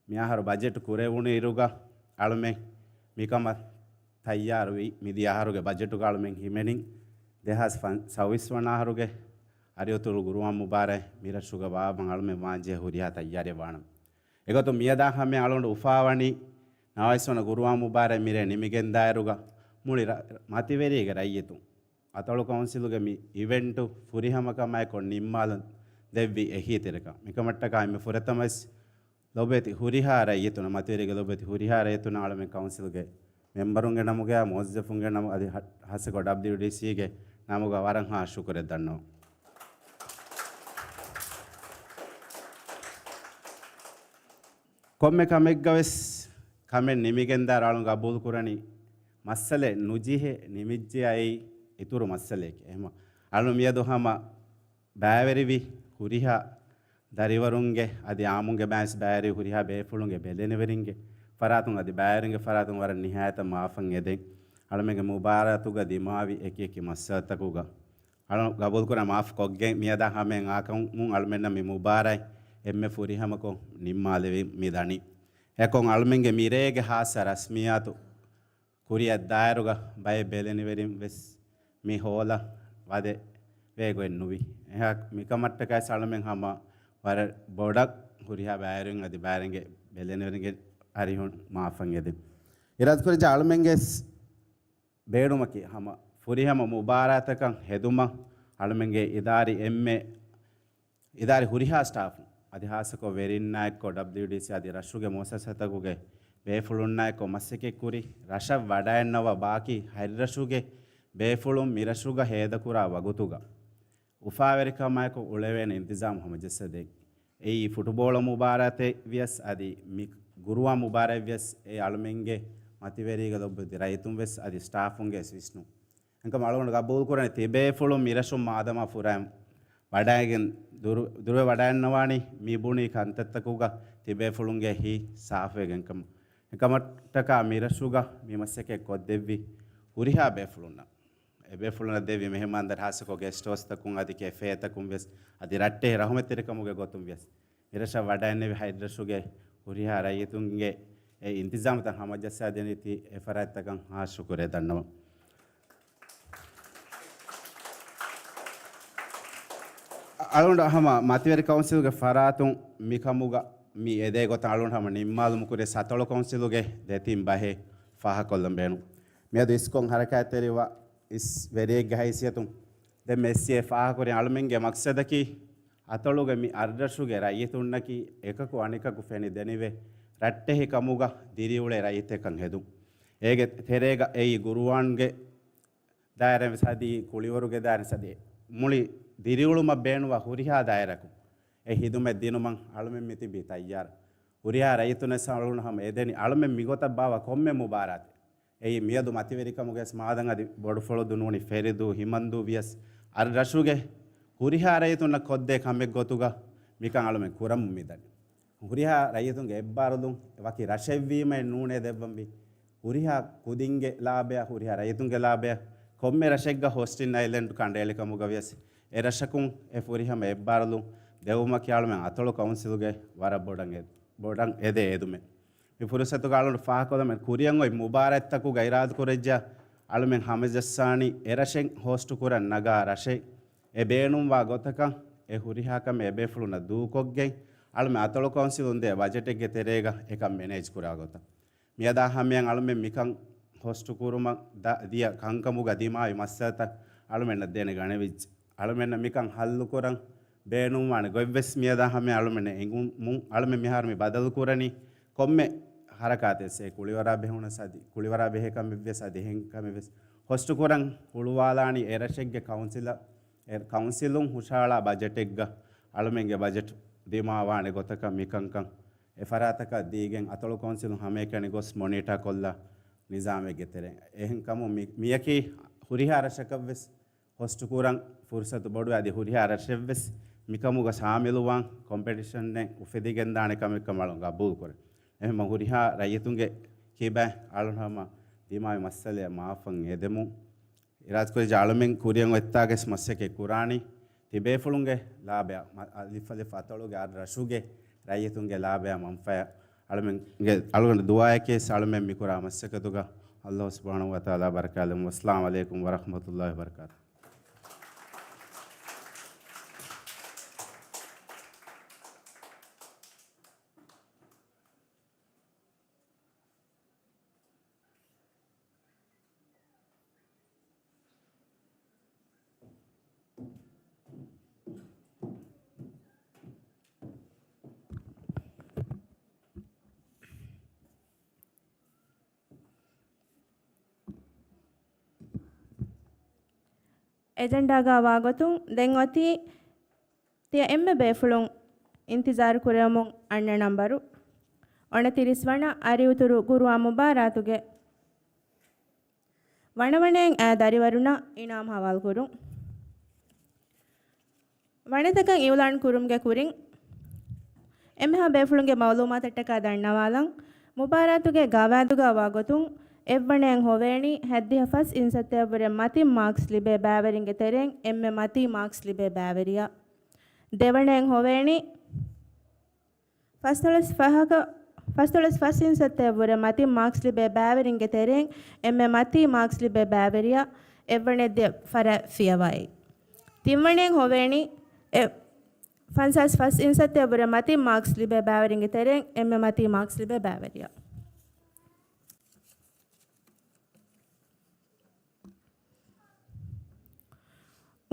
މި އަހަރު ބަޖެޓް ކުރެވުނު އިރުގަ އަޅުމެން މިކަމަށް ތައްޔާރުވީ. މިދިޔަ އަހަރުގެ ބަޖެޓުގަ އަޅުމެން ހިމެނިން ދެހާސް ސައުވީސް ވަނަ އަހަރުގެ އަރިއުތުރު ގުރުއާން މުބާރާތް މި ރަށުގަ ބާއްވަން އަޅުމެން ވާންޖެހޭ ހުރިހާ ތައްޔާރެއް ވާނަމަ. އެގޮތުން މިއަދާ ހަމަ އަޅުގަނޑު އުފާވަނީ ނަވާވީސް ވަނަ ގުރުއާން މުބާރާތް މިރޭ ނިމިގެންދާއިރުގަ މުޅި ރަ-، މަތިވެރީގެ ރައްޔިތުން އަތޮޅު ކައުންސިލުގެ މި އިވެންޓު ފުރިހަމަކަމާއެކު ނިންމާލަން ދެއްވި އެހީތެރިކަން. މިކަމަށްޓަކާ އެންމެ ފުރަތަމަވެސް ލޮބުވެތި ހުރިހާ ރައްޔިތުން، މަތިވެރިގެ ލޮބުވެތި ހުރިހާ ރައްޔިތުން އަޅުމެން ކައުންސިލުގެ މެމްބަރުންގެ ނަމުގައި މުވައްޒަފުންގެ ނަމު އަދި ހަ-، ހާއްސަކޮށް ޑަބްލިޔުޑީސީގެ ނަމުގަ ވަރަށް ހާ ޝުކުރެއް ދަންނަވަން. ކޮންމެ ކަމެއްގަވެސް ކަމެއް ނިމިގެންދާއިރު އަޅުން ގަބޫލުކުރަނީ މައްސަލައެއް ނުޖެހޭ ނިމިއްޖެޔާ އެއީ އިތުރު މައްސަލައެކޭ. އެހެންމަ އަޅުން މިއަދު ހަމަ ބައިވެރިވި ހުރިހާ ދަރިވަރުންގެ އަދި އާއްމުންގެ ބައިސް ބައިވެރި ހުރިހާ ބޭފުޅުންގެ ބެލެނިވެރިންގެ ފަރާތުން އަދި ބައިވެރިންގެ ފަރާތުން ވަރަށް ނިހާޔަތަށް މާފަށް އެދެން. އަޅުމެންގެ މުބާރާތުގަ ދިމާވި އެކި އެކި މައްސަލަތަކުގަ އަޅުން ގަބޫލުކުރާ މާފް ކޮށްގެން މިއަދާ ހަމައިން އާކަމުން އަޅުމެންނަށް މި މުބާރާތް އެންމެ ފުރިހަމަކޮށް ނިންމާލެވި މި ދަނީ. އެކޮށް އަޅުމެންގެ މިރޭގެ ހާއްސަ ރަސްމިއްޔާތު ކުރިއަށް ދާއިރުގަ ބައެއް ބެލެނިވެރިން ވެސް މި ހޯލަށް ވަދެ ވޭގޮތް ނުވި. އެހާ މިކަމަށްޓަކައި އަޅުމެން ހަމަ ވަރަށް ބޮޑަށް ހުރިހާ ބައިވެރިން އަދި ބައިވެރިންގެ ބެލެނިވެރިންގެ އަރިހުން މާފަށް އެދެން. އިރާދަކުރިއްޖެ އަޅުމެންގެ ބޭނުމަކީ ހަމަ ފުރިހަމަ މުބާރާތަކަށް ހެދުމަށް އަޅުމެންގެ އިދާރީ އެންމެ އިދާރީ ހުރިހާ ސްޓާފުން އަދި ހާއްސަކޮށް ވެރިންނާއެއްކޮށް ޑަބްލިޔުޑީސީ އަދި ރަށުގެ މުއައްސަސާތަކުގެ ބޭފުޅުންނާއެއްކޮށް މަސައްކަތްކުރި ރަށަށް ވަޑައިންނަވާ ބާކީ ހަތްރަށުގެ ބޭފުޅުން މިރަށުގަ ހޭދަކުރާ ވަގުތުގަ އުފާވެރިކަމާއެކު އުޅެވޭނެ އިންތިޒާމް ހަމަޖައްސަދޭން. އެއީ ފުޓުބޯޅަ މުބާރާތެއް ވިޔަސް އަދި މި ގުރުއާން މުބާރާތް ވިޔަސް އެ އަޅުމެންގެ މަތިވެރީގެ ލޮބުވެތި ރައްޔިތުން ވެސް އަދި ސްޓާފުންގެ ވެސް ވިސްނުން. އެކަމް އަޅުގަނޑު ގަބޫލުކުރަނީ ތިބޭފުޅުން މިރަށުން މާދަމާ ފުރައިން ވަޑައިގެން ދުރު-، ދުރުވެ ވަޑައިންނަވާނީ މި ބުނީ ކަންތައްތަކުގަ ތިބޭފުޅުންގެ ހިތް ސާފުވެގެން ކަމަށް. އެކަމަށްޓަކާ މިރަށުގަ މި މަސައްކަތް ކޮށްދެއްވި ހުރިހާ ބޭފުޅުންނަށް، އެ ބޭފުޅުންނަށް ދެއްވި މެހެމާންދާރި ހާއްސަކޮށް ގެސްޓް ހައުސްތަކުން އަދި ކެފޭތަކުން ވެސް އަދި ރައްޓެހި ރަހުމަތްތެރިކަމުގެ ގޮތުން ވިޔަސް މިރަށަށް ވަޑައިންނެވި ހަތްރަށުގެ ހުރިހާ ރައްޔިތުންގެ އެ އިންތިޒާމްތައް ހަމަޖައްސާދެނީ ތި އެ ފަރާތްތަކަށް ހާ ޝުކުރެއް ދަންނަވަން. އަޅުގަނޑު ހަމަ މަތިވެރި ކައުންސިލުގެ ފަރާތުން މިކަމުގަ މި އެދޭ ގޮތަށް އަޅުގަނޑު ހަމަ ނިންމާލުމުކުރި އަތޮޅު ކައުންސިލުގެ ދެތިން ބަހެއް ފާހަގަކޮށްލަން ބޭނުން. މިއަދު އިސްކޮން ހަރަކާތްތެރިވާ އިސް ވެރިއެއްގެ ހައިސިއްޔަތުން ދެން މެސްއޭ ފާހަގަކުރި އަޅުމެންގެ މަގްސަދަކީ އަތޮޅުގެ މި އަށްރަށުގެ ރައްޔިތުންނަކީ އެކަކު އަނެކަކު ފެނި ދެނިވެ ރައްޓެހި ކަމުގަ ދިރިއުޅޭ ރައްޔިތެއްކަން ހެދުން. އޭގެ ތެރޭގަ އެއީ ގުރުއާންގެ ދާއިރާ ވެސް އަދި ކުޅިވަރުގެ ދާއިރާ ވެސް އަދި މުޅި ދިރިއުޅުމަށް ބޭނުންވާ ހުރިހާ ދާއިރާއަކު އެ ހިދުމަތް ދިނުމަށް އަޅުމެން މިތިބީ ތައްޔާރަށް. ހުރިހާ ރައްޔިތުންނަށް އަޅުގަނޑު ހަމަ އެދެނީ އަޅުމެން މިގޮތަށް ބާއްވާ ކޮންމެ މުބާރާތެއް. އެއީ މިއަދު މަތިވެރިކަމުގެ ވެސް މާދަން އަދި ބޮޑުފުޅުދޫ ނޫނީ ފެރިދޫ ހިމަންދޫ ވިޔަސް އަށްރަށުގެ ހުރިހާ ރައްޔިތުންނަށް ކޮށްދޭ ކަމެއް ގޮތުގަ މިކަން އަޅުމެން ކުރަމުން މިދަނީ. ހުރިހާ ރައްޔިތުންގެ އެއްބާރުލުން ވަކި ރަށެއްވީމައެއް ނޫނޭ ދެއްވަންވީ. ހުރިހާ ކުދިންގެ ލާބަޔަށް، ހުރިހާ ރައްޔިތުންގެ ލާބަޔަށް، ކޮންމެ ރަށެއްގަ ހޮސްޓިން އައިލެންޑް ކަނޑައެޅި ކަމުގަ ވިޔަސް އެ ރަށަކުން އެ ފުރިހަމަ އެއްބާރުލުން ދެއްވުމަކީ އަޅުމެން އަތޮޅު ކައުންސިލުގެ ވަރަށް ބޮޑަށް އެ-، ބޮޑަށް އެދޭ އެދުމެއް. މި ފުރުސަތުގަ އަޅުގަނޑު ފާހަގަކޮށްލަމެއް ކުރިއަށް އޮތް މުބާރާތްތަކުގަ އިރާދަކުރެއްޖާ އަޅުމެން ހަމަޖައްސާނީ އެރަށެއް ހޯސްޓު ކުރަން ނަގާ ރަށެއް އެ ބޭނުންވާ ގޮތަކަށް އެ ހުރިހާ ކަމެއް އެބޭފުޅުންނަށް ދޫކޮށްގެން އަޅުމެން އަތޮޅު ކައުންސިލުން ދޭ ބަޖެޓެއްގެ ތެރޭގަ އެކަން މެނޭޖް ކުރާ ގޮތަށް. މިއަދާ ހަމަޔަށް އަޅުމެން މިކަން ހޯސްޓު ކުރުމަށް ދަ-، ދިޔަ ކަންކަމުގަ ދިމާވި މައްސަލަތައް އަޅުމެންނަށް ދޭނެ ގަނެވިއްޖެ. އަޅުމެންނަށް މިކަން ހައްލުކުރަން ބޭނުންވާނެ ގޮތްވެސް މިއަދާ ހަމަޔަށް އަޅުމެންނަށް އެނގުމުން އަޅުމެން މިހާރު މި ބަދަލުކުރަނީ ކޮންމެ ހަރަކާތެއް ސޭ ކުޅިވަރާ ބެހުނަސް އަދި ކުޅިވަރާ ބެހޭ ކަމެއްވެސް އަދި އެހެން ކަމެއްވެސް ހޮސްޓުކުރަން ހުޅުވާލާނީ އެރަށެއްގެ ކައުންސިލަށް، އެ ކައުންސިލުން ހުށަހަޅާ ބަޖެޓެއްގަ އަޅުމެންގެ ބަޖެޓް ދިމާވާނެ ގޮތަކަށް މިކަންކަން އެ ފަރާތަކަށް ދީގެން އަތޮޅު ކައުންސިލުން ހަމައެކަނި ގޮސް މޮނީޓާ ކޮށްލާ ނިޒާމެއްގެ ތެރެއިން. އެހެންކަމުން މި-، މިޔަކީ ހުރިހާ ރަށަކަށްވެސް ހޮސްޓުކުރަން ފުރުސަތު ބޮޑުވޭ އަދި ހުރިހާ ރަށެއްވެސް މިކަމުގަ ޝާމިލުވާން ކޮމްޕެޓިޝަނެއް އުފެދިގެންދާނެ ކަމެއްކަމަށް އަޅުން ގަބޫލުކުރޭ. އެހެންމަ ހުރިހާ ރައްޔިތުންގެ ކިބައިން އަޅުން ހަމަ ދިމާވި މައްސަލައަށް މާފަށް އެދެމުން އިރާދަކުރިއްޖެ އަޅުމެން ކުރިއަށް އޮތްތާގެސް މަސައްކަތް ކުރާނީ ތިބޭފުޅުންގެ ލާބަޔަށް، މަ-، އަ-، ލިފަ ލިފަ އަތޮޅުގެ އަށްރަށުގެ ރައްޔިތުންގެ ލާބަޔަށް މަންފާޔަށް އަޅުމެންގެ އަޅުގަނޑު ދުޢާއެކޭ އަޅުމެން މިކުރާ މަސައްކަތުގަ އައްލާހު ސުބްޙާނަހޫ ވަތަޢާލާ ބަރަކާތްލެއްވުމު. އައްސަލާމު ޢަލައިކުމް ވަރަޙްމަތުﷲި ވަބަރަކާތުހު. އެޖެންޑާގަ ވާގޮތުން ދެން އޮތީ ތިޔަ އެންމެ ބޭފުޅުން އިންތިޒާރު ކުރެވެމުން އަންނަ ނަންބަރު، އޮނަތިރީސް ވަނަ އަރިއުތުރު ގުރުއާ މުބާރާތުގެ ވަނަވަނައިން އާ ދަރިވަރުންނަށް އިނާމް ހަވާލުކުރުން. ވަނަތަކަށް އިއުލާން ކުރުމުގެ ކުރިން، އެންމެހާ ބޭފުޅުންގެ މައުލޫމާތަށްޓަކާ ދަންނަވާލަން. މުބާރާތުގެ ގަވާއިދުގަ ވާގޮތުން، އެއްވަނައިން ހޮވޭނީ ހައްދިހަ ފަސް އިންސައްތައަށްވުރެ މަތިން މާކްސް ލިބޭ ބައިވެރިންގެ ތެރެއިން އެންމެ މަތީ މާކްސް ލިބޭ ބައިވެރިޔާ. ދެވަނައިން ހޮވޭނީ ފަސްދޮޅަސް ފަހަކަށް، ފަސްދޮޅަސް ފަސް އިންސައްތައަށްވުރެ މަތިން މާކްސް ލިބޭ ބައިވެރިންގެ ތެރެއިން އެންމެ މަތީ މާކްސް ލިބޭ ބައިވެރިޔާ އެއްވަނައަށް ދިޔަ ފަރާތް ފިޔަވައި. ތިންވަނައިން ހޮވޭނީ އެ، ފަންސާސް ފަސް އިންސައްތައަށްވުރެ މަތިން މާކްސް ލިބޭ ބައިވެރިންގެ ތެރެއިން އެންމެ މަތީ މާކްސް ލިބޭ ބައިވެރިޔާ.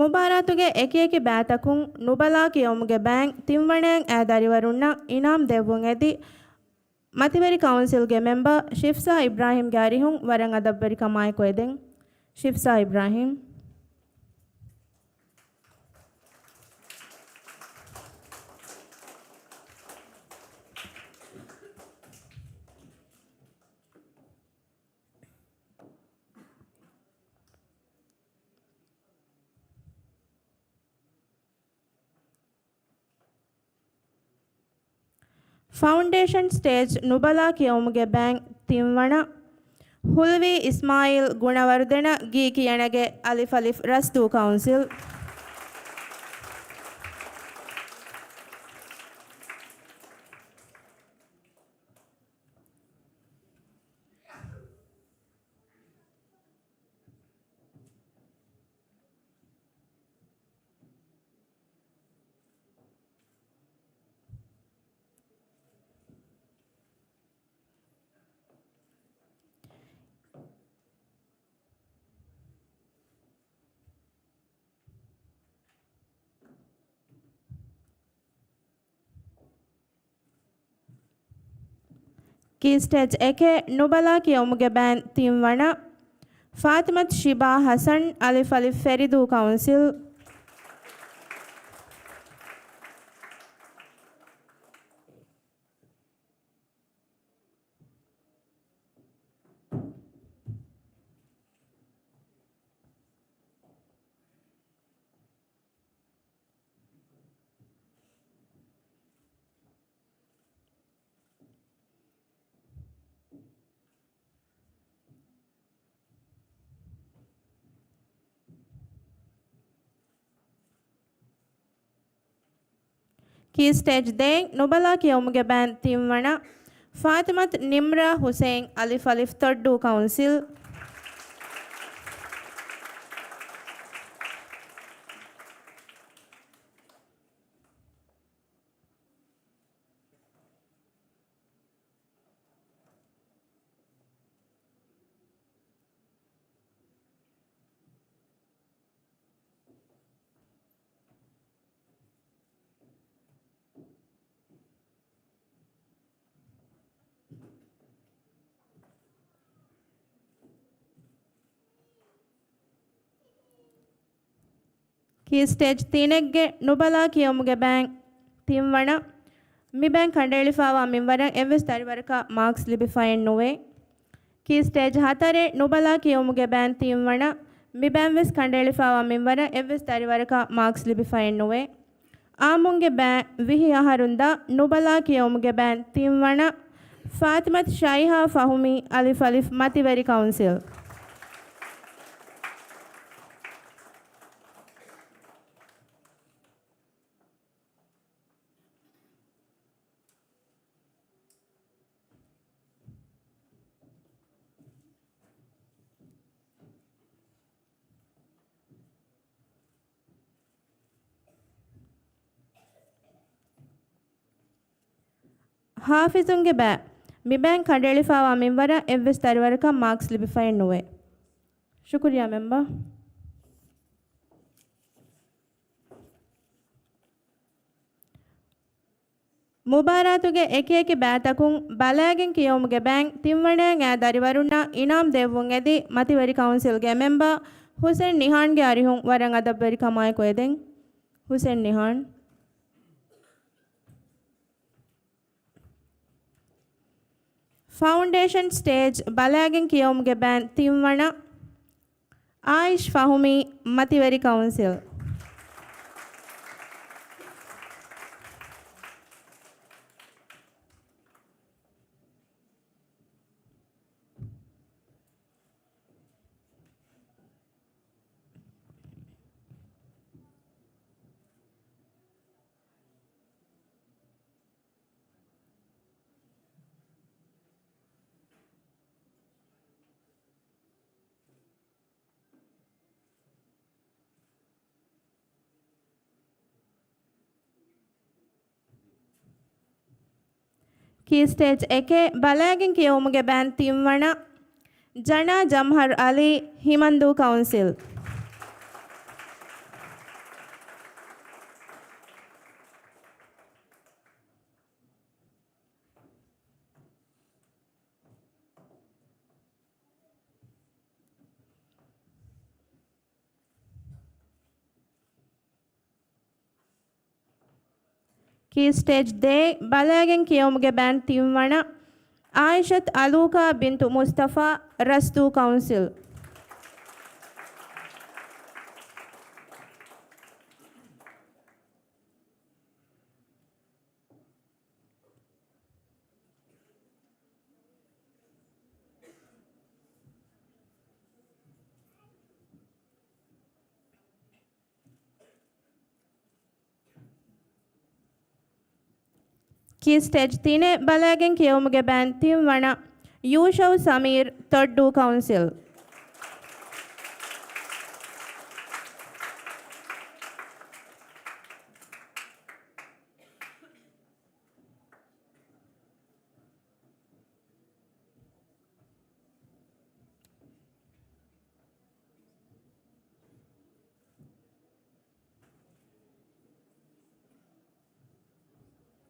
މުބާރާތުގެ އެކިއެކި ބައިތަކުން ނުބަލާ ކިޔެވުމުގެ ބައިން ތިންވަނައިން އާ ދަރިވަރުންނަށް އިނާމް ދެއްވުން އެދި، މަތިވެރި ކައުންސިލްގެ މެމްބަރ ޝިފްސާ އިބްރާހިމްގެ އަރިހުން ވަރަށް އަދަބުވެރިކަމާއެކު އެދެން. ޝިފްސާ އިބްރާހިމް. ފައުންޑޭޝަން ސްޓޭޖް ނުބަލާ ކިޔެވުމުގެ ބައިން ތިންވަނަ، ހުލްވީ އިސްމާއީލް ގުނަވަރުދެނަ ގީ ކިޔަނަގެ އަލިފް އަލިފް ރަސްދޫ ކައުންސިލް. ކީ ސްޓޭޖް އެކެއް ނުބަލާ ކިޔެވުމުގެ ބައިން ތިންވަނަ، ފާތިމަތު ޝިބާ ހަސަން އަލިފް އަލިފް ފެރިދޫ ކައުންސިލް. ކީ ސްޓޭޖް ދޭއް ނުބަލާ ކިޔެވުމުގެ ބައިން ތިންވަނަ، ފާތިމަތު ނިމްރާ ހުސެއިން އަލިފް އަލިފް ތޮއްޑޫ ކައުންސިލް. ކީ ސްޓޭޖް ތިނެއްގެ ނުބަލާ ކިޔެވުމުގެ ބައިން ތިންވަނަ، މި ބައިން ކަނޑައެޅިފައިވާ މިންވަރަށް އެއްވެސް ދަރިވަރަކަށް މާކްސް ލިބިފައެއް ނުވޭ. ކީ ސްޓޭޖް ހަތަރެއް ނުބަލާ ކިޔެވުމުގެ ބައިން ތިންވަނަ، މި ބައިން ވެސް ކަނޑައެޅިފައިވާ މިންވަރަށް އެއްވެސް ދަރިވަރަކަށް މާކްސް ލިބިފައެއް ނުވޭ. އާއްމުންގެ ބައިން ވިހި އަހަރުން ދަށް ނުބަލާ ކިޔެވުމުގެ ބައިން ތިންވަނަ، ފާތިމަތު ޝައިހާ ފަހުމީ އަލިފް އަލިފް މަތިވެރި ކައުންސިލް. ހާފިޒުންގެ ބައި، މި ބައިން ކަނޑައެޅިފައިވާ މިންވަރަށް އެއްވެސް ދަރިވަރަކަށް މާކްސް ލިބިފައެއް ނުވޭ. ޝުކުރިއްޔާ މެމްބަރ. މުބާރާތުގެ އެކިއެކި ބައިތަކުން ބަލާގެން ކިޔެވުމުގެ ބައިން ތިންވަނައިން އާ ދަރިވަރުންނަށް އިނާމް ދެއްވުން އެދި، މަތިވެރި ކައުންސިލްގެ މެމްބަރ ހުސެން ނިހާންގެ އަރިހުން ވަރަށް އަދަބުވެރިކަމާއެކު އެދެން. ހުސެން ނިހާން. ފައުންޑޭޝަން ސްޓޭޖް ބަލާގެން ކިޔެވުމުގެ ބޭން ތިންވަނަ، އާއިޝް ފަހުމީ، މަތިވެރި ކައުންސިލް. ކީ ސްޓޭޖް އެކެއް ބަލާގެން ކިޔެވުމުގެ ބޭން ތިންވަނަ، ޖަނާ ޖަމްހަރު އަލީ، ހިމަންދޫ ކައުންސިލް. ކީ ސްޓޭޖް ދޭއް ބަލާގެން ކިޔެވުމުގެ ބޭން ތިންވަނަ، އާއިޝަތު އަލޫކާ ބިންތު މުސްތަފާ، ރަސްދޫ ކައުންސިލް. ކީ ސްޓޭޖް ތިނެއް ބަލާގެން ކިޔެވުމުގެ ބޭން ތިންވަނަ، ޔޫޝައު ސަމީރު، ތޮއްޑޫ ކައުންސިލް.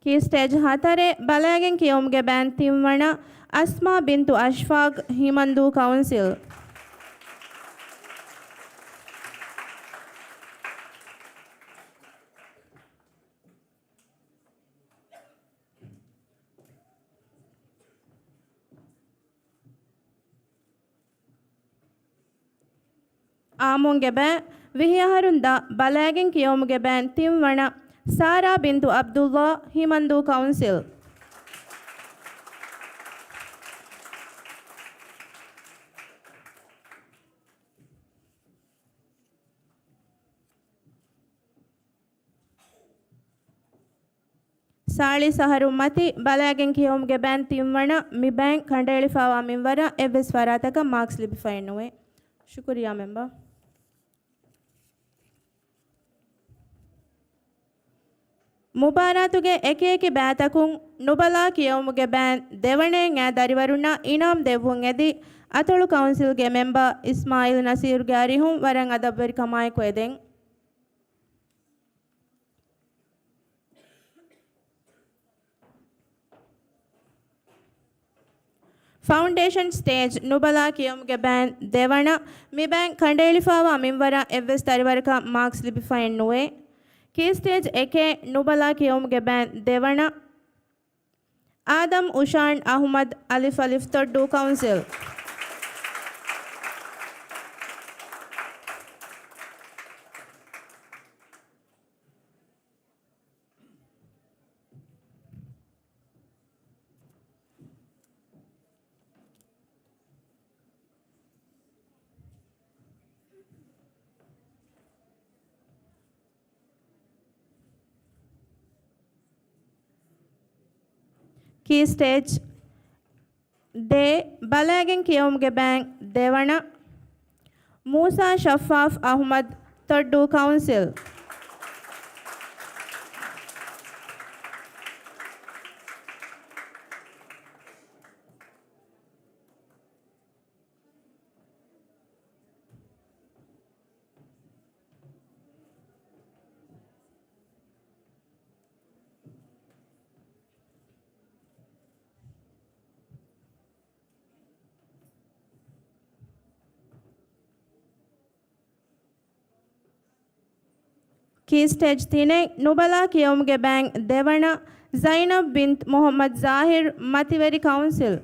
ކީ ސްޓޭޖް ހަތަރެއް ބަލާގެން ކިޔެވުމުގެ ބޭން ތިންވަނަ، އަސްމާ ބިންތު އަޝްފާގް، ހިމަންދޫ ކައުންސިލް. އާމުންގެ ބޭން ވިހި އަހަރުން ދަށް ބަލާގެން ކިޔެވުމުގެ ބޭން ތިންވަނަ، ސާރާ ބިންތު އަބްދުﷲ، ހިމަންދޫ ކައުންސިލް. ސާޅީސް އަހަރު މަތި ބަލާގެން ކިޔެވުމުގެ ބޭން ތިންވަނަ، މި ބޭން ކަނޑައެޅިފައިވާ މިންވަރަށް އެއްވެސް ފަރާތަކަށް މާކްސް ލިބިފައެއް ނުވޭ. ޝުކުރިއްޔާ މެމްބަރ. މުބާރާތުގެ އެކިއެކި ބޭތަކުން ނުބަލާ ކިޔެވުމުގެ ބޭން ދެވަނައިން އައި ދަރިވަރުންނަށް އިނާމް ދެއްވުން އެދި، އަތޮޅު ކައުންސިލްގެ މެމްބަރ އިސްމާއީލް ނަސީރުގެ އަރިހުން ވަރަށް އަދަބުވެރިކަމާއެކު އެދެން. ފައުންޑޭޝަން ސްޓޭޖް ނުބަލާ ކިޔެވުމުގެ ބޭން ދެވަނަ، މި ބޭން ކަނޑައެޅިފައިވާ މިންވަރަށް އެއްވެސް ދަރިވަރަކަށް މާކްސް ލިބިފައެއް ނުވޭ. ކީ ސްޓޭޖް އެކެއް ނުބަލާ ކިޔެވުމުގެ ބޭން ދެވަނަ، އާދަމް އުޝާން އަހުމަދު، އަލިފް އަލިފް، ތޮއްޑޫ ކައުންސިލް. ކީ ސްޓޭޖް ދޭއް ބަލާގެން ކިޔެވުމުގެ ބޭން ދެވަނަ، މޫސާ ޝައްފާފް އަހުމަދު، ތޮއްޑޫ ކައުންސިލް. ސްޓޭޖް ތިނެއް ނުބަލާ ކިޔެވުމުގެ ބައިން ދެވަނަ، ޒައިނަބް ބިންތު މުޙައްމަދު ޒާހިރު، މަތިވެރި ކައުންސިލް.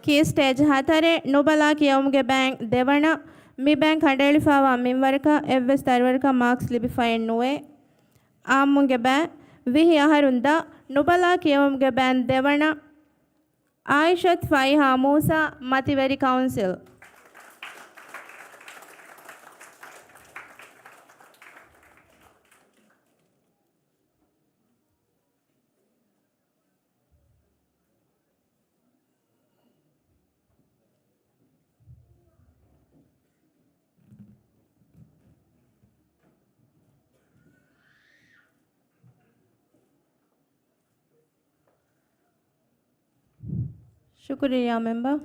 ކީ ސްޓޭޖް ހަތަރެއް ނުބަލާ ކިޔެވުމުގެ ބައިން ދެވަނަ، މި ބައިން ކަނޑައެޅިފައިވާ މިންވަރަކަށް އެއްވެސް ދަރިވަރަކަށް މާކްސް ލިބިފައެއް ނުވޭ. އާއްމުންގެ ބައި ވިހި އަހަރުން ދަށް ނުބަލާ ކިޔެވުމުގެ ބައިން ދެވަނަ، އާއިޝަތު ފައިހާ މޫސާ، މަތިވެރި ކައުންސިލް. ޝުކުރިއްޔާ މެމްބަރ.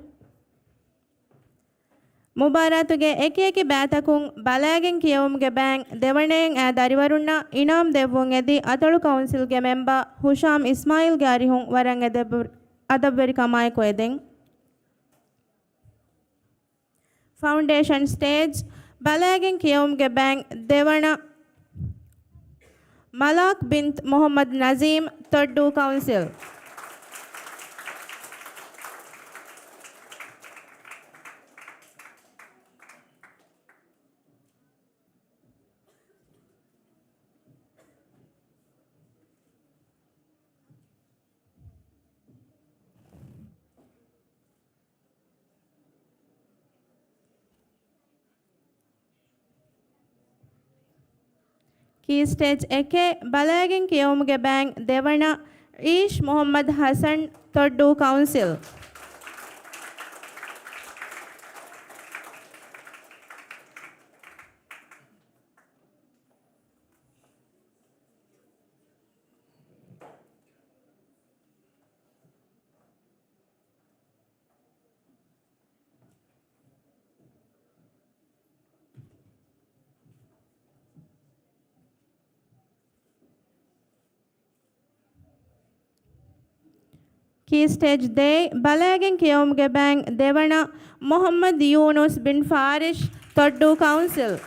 މުބާރާތުގެ އެކިއެކި ބައިތަކުން ބަލައިގެން ކިޔެވުމުގެ ބައިން ދެވަނައިން އައި ދަރިވަރުންނަށް އިނާމް ދެއްވުން އެދި އަތޮޅު ކައުންސިލްގެ މެމްބަރ ހުޝާމް އިސްމާއީލްގެ އަރިހުން ވަރަށް އެދަބު-، އަދަބުވެރިކަމާއެކު އެދެން. ފައުންޑޭޝަން ސްޓޭޖް ބަލައިގެން ކިޔެވުމުގެ ބައިން ދެވަނަ، މަލާކް ބިންތު މުޙައްމަދު ނަޒީމް، ތޮއްޑޫ ކައުންސިލް. ކީ ސްޓޭޖް އެކެއް ބަލައިގެން ކިޔެވުމުގެ ބައިން ދެވަނަ، އީޝް މުޙައްމަދު ޙަސަން، ތޮއްޑޫ ކައުންސިލް. ކީ ސްޓޭޖް ދޭއް ބަލައިގެން ކިޔެވުމުގެ ބައިން ދެވަނަ، މުޙައްމަދު ޔޫނުސް ބިން ފާރިޝް، ތޮއްޑޫ ކައުންސިލް.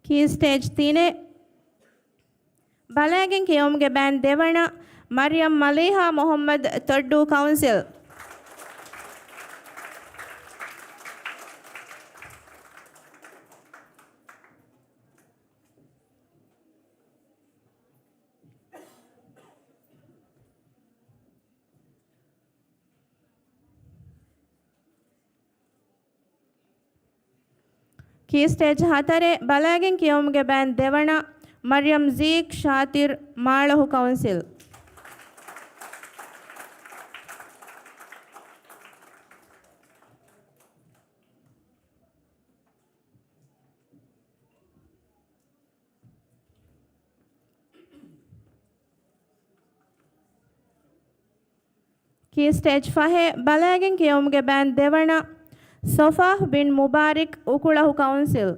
ކީ ސްޓޭޖް ތިނެއް ބަލައިގެން ކިޔެވުމުގެ ބައިން ދެވަނަ، މަރިޔަމް މަލީހާ މުޙައްމަދު، ތޮއްޑޫ ކައުންސިލް. ކީ ސްޓޭޖް ހަތަރެއް ބަލައިގެން ކިޔެވުމުގެ ބައިން ދެވަނަ، މަރިޔަމް ޒީކް ޝާތިރް، މާޅޮހު ކައުންސިލް. ކީ ސްޓޭޖް ފަހެއް ބަލައިގެން ކިޔެވުމުގެ ބައިން ދެވަނަ، ސޮފާހް ބިން މުބާރިކް، އުކުޅަހު ކައުންސިލް.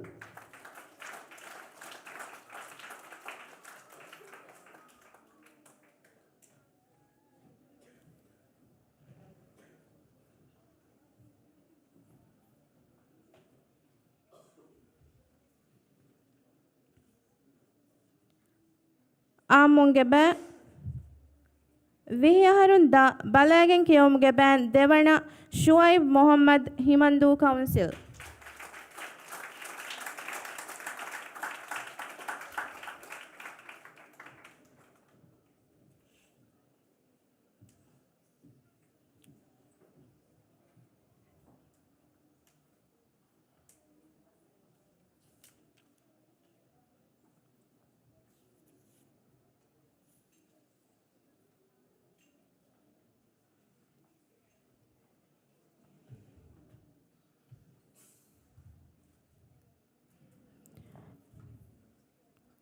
އާއްމުންގެ ބައި ވިހި އަހަރުން ދަށް ބަލައިގެން ކިޔެވުމުގެ ބައިން ދެވަނަ، ޝުއައިބް މުޙައްމަދު، ހިމަންދޫ ކައުންސިލް.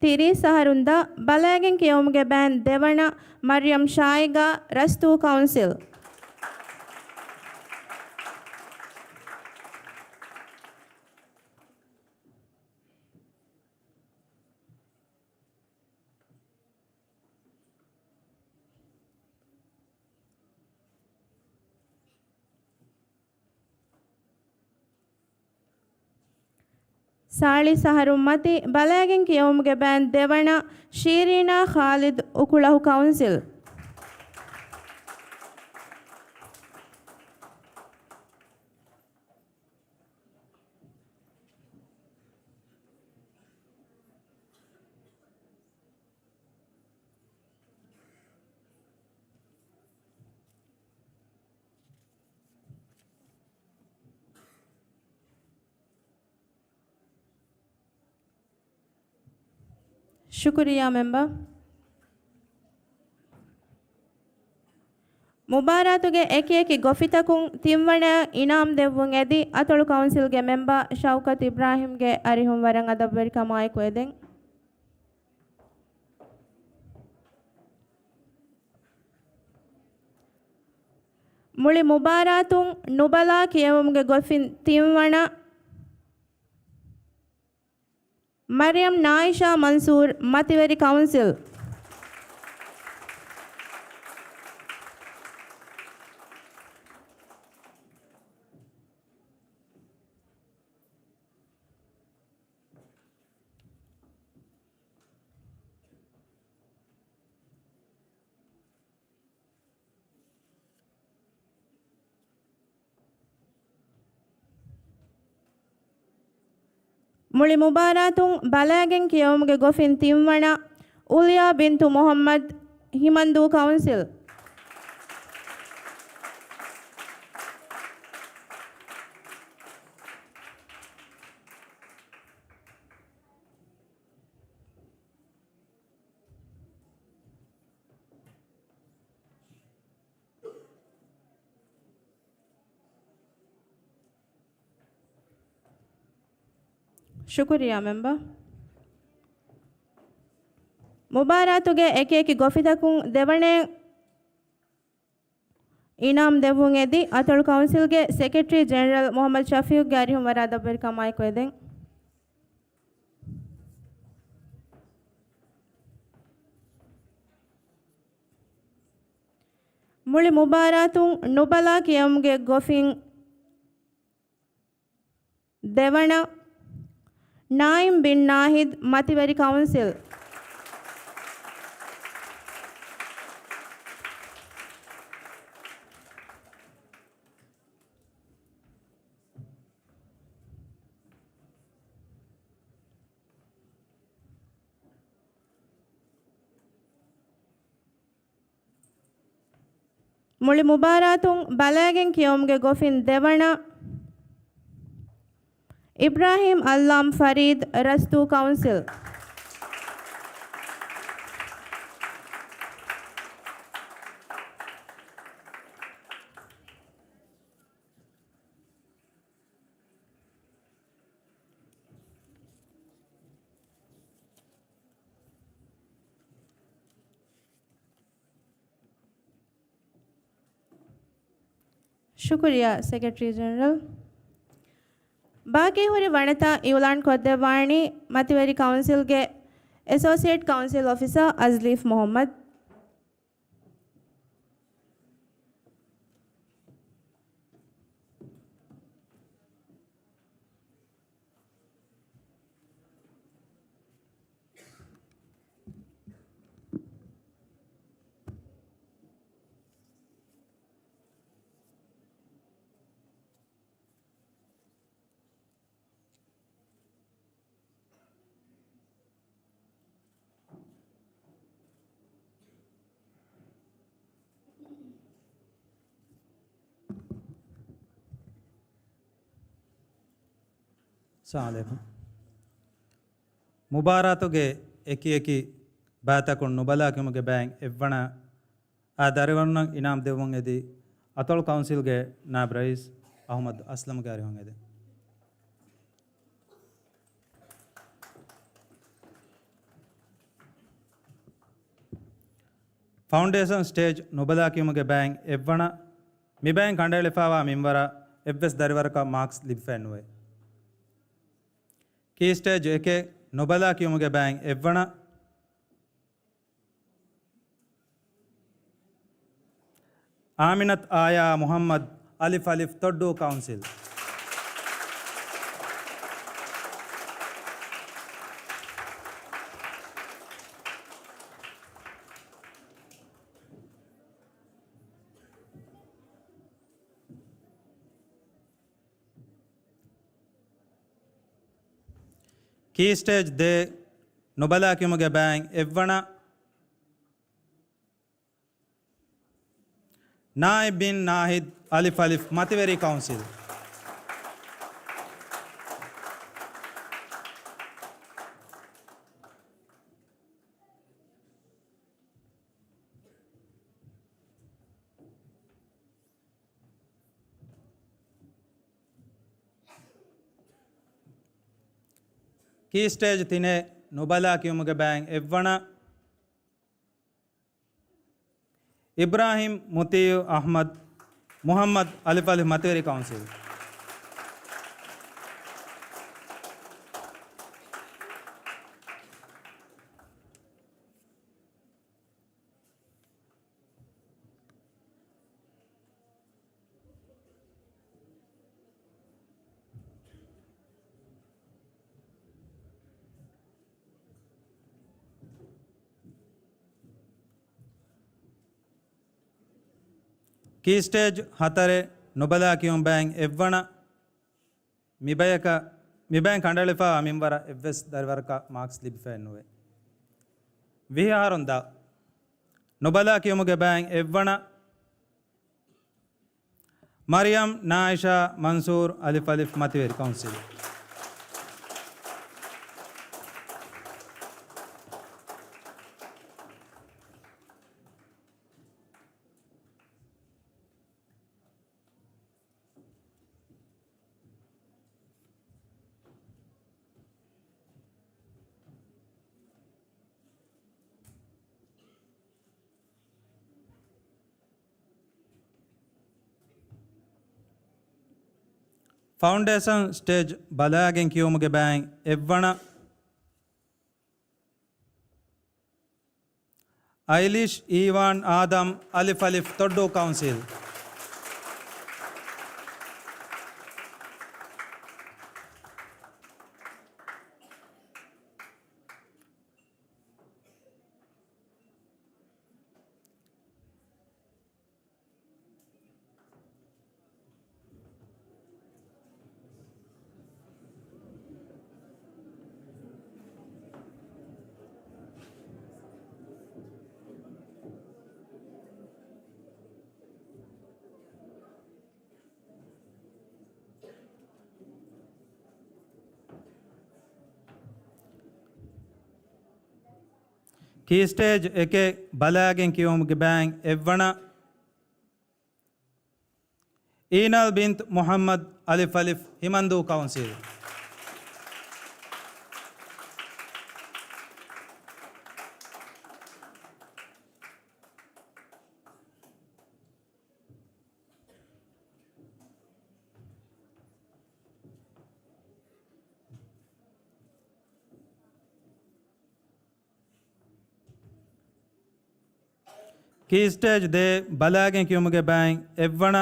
ތިރީސް އަހަރުން ދަށް ބަލައިގެން ކިޔެވުމުގެ ބޭން ދެވަނަ، މަރްޔަމް ޝާއިގާ، ރަސްތޫ ކައުންސިލް. ސާޅީސް އަހަރުން މަތި ބަލައިގެން ކިޔެވުމުގެ ބޭން ދެވަނަ، ޝީރީނާ ޚާލިދު، އުކުޅަހު ކައުންސިލް. ޝުކުރިއްޔާ މެމްބަރ. މުބާރާތުގެ އެކިއެކި ގޮފިތަކުން ތިންވަނަ އިނާމް ދެއްވުން އެދި، އަތޮޅު ކައުންސިލްގެ މެމްބަރ ޝައުކަތް އިބްރާހިމްގެ އަރިހުން ވަރަށް އަދަބުވެރިކަމާއެކު އެދެން. މުޅި މުބާރާތުން ނުބަލާ ކިޔެވުމުގެ ގޮފިން ތިންވަނަ، މަރިޔަމް ނާއިޝާ މަންސޫރް، މަތިވެރި ކައުންސިލް. މުޅި މުބާރާތުން ބަލައިގެން ކިޔެވުމުގެ ގޮފިން ތިންވަނަ، އުލްޔާ ބިންތު މުޙައްމަދު، ހިމަންދޫ ކައުންސިލް. ޝުކުރިއްޔާ މެމްބަރ. މުބާރާތުގެ އެކިއެކި ގޮފިތަކުން ދެވަނަ އިނާމް ދެއްވުން އެދި، އަތޮޅު ކައުންސިލްގެ ސެކްރެޓަރީ ޖެނެރަލް މުޙައްމަދު ޝަފީޤުގެ އަރިހުން ވަރަށް އަދަބުވެރިކަމާއެކު އެދެން. މުޅި މުބާރާތުން ނުބަލާ ކިޔެވުމުގެ ގޮފިން ދެވަނަ، ނާއިމް ބިން ނާހިދް، މަތިވެރި ކައުންސިލް. މުޅި މުބާރާތުން ބަލައިގެން ކިޔެވުމުގެ ގޮފިން ދެވަނަ، އިބްރާހީމް އައްލާމް ފަރީދު، ރަސްތޫ ކައުންސިލް. ޝުކުރިއްޔާ ސެކްރެޓަރީ ޖެނެރަލް. ބާކީ ހުރި ވަނަތައް އިއުލާން ކޮށްދެއްވާނީ މަތިވެރި ކައުންސިލްގެ އެސޯސިއޭޓް ކައުންސިލް އޮފިސަރ އަޒްލީފް މުޙައްމަދު. އައްސަލާމު ޢަލައިކުމް. މުބާރާތުގެ އެކިއެކި ބައިތަކުން ނުބަލާ ކިޔުމުގެ ބައިން އެއްވަނަ އާ ދަރިވަރުންނަށް އިނާމް ދެއްވުން އެދި، އަތޮޅު ކައުންސިލްގެ ނާއިބު ރައީސް އަޙްމަދު އަސްލަމްގެ އަރިހުން އެދެން. ފައުންޑޭޝަން ސްޓޭޖް ނުބަލާ ކިޔުމުގެ ބައިން އެއްވަނަ، މި ބައިން ކަނޑައެޅިފައިވާ މިންވަރަށް އެއްވެސް ދަރިވަރަކަށް މާކްސް ލިބިފައެއް ނުވޭ. ކީ ސްޓޭޖް އެކެއް ނުބަލާ ކިޔުމުގެ ބައިން އެއްވަނަ، އާމިނަތު އާޔާ މުހައްމަދު، އަލިފް އަލިފް، ތޮއްޑޫ ކައުންސިލް. ކީ ސްޓޭޖް ދޭއް ނުބަލާ ކިޔުމުގެ ބައިން އެއްވަނަ، ނާއިބް ބިން ނާހިދު، އަލިފް އަލިފް، މަތިވެރި ކައުންސިލް. ކީ ސްޓޭޖް ތިނެއް ނުބަލާ ކިޔުމުގެ ބައިން އެއްވަނަ، އިބްރާހިމް މުތީއު އަޙްމަދު މުޙައްމަދު، އަލިފް އަލިފް، މަތިވެރި ކައުންސިލް. ކީ ސްޓޭޖް ހަތަރެއް ނުބަލާ ކިޔުމުގެ ބައިން އެއްވަނަ، މިބަޔަކަށް، މިބައިން ކަނޑައެޅިފައިވާ މިންވަރަށް އެއްވެސް ދަރިވަރަކަށް މާކްސް ލިބިފައެއް ނުވޭ. ވިހި އަހަރުން ދަށް ނުބަލާ ކިޔުމުގެ ބައިން އެއްވަނަ، މަރިޔަމް ނާއިޝާ މަންސޫރު، އަލިފް އަލިފް، މަތިވެރި ކައުންސިލް. ފައުންޑޭޝަން ސްޓޭޖް ބަލާގެން ކިޔުމުގެ ބައިން އެއްވަނަ، އައިލިޝް އީވާން އާދަމް، އަލިފް އަލިފް، ތޮއްޑޫ ކައުންސިލް. ކީ ސްޓޭޖް އެކެއް ބަލާގެން ކިޔުމުގެ ބައިން އެއްވަނަ، އީނާލް ބިންތު މުޙައްމަދު، އަލިފް އަލިފް، ހިމަންދޫ ކައުންސިލް. ކީ ސްޓޭޖް ދޭއް ބަލާގެން ކިޔުމުގެ ބައިން އެއްވަނަ،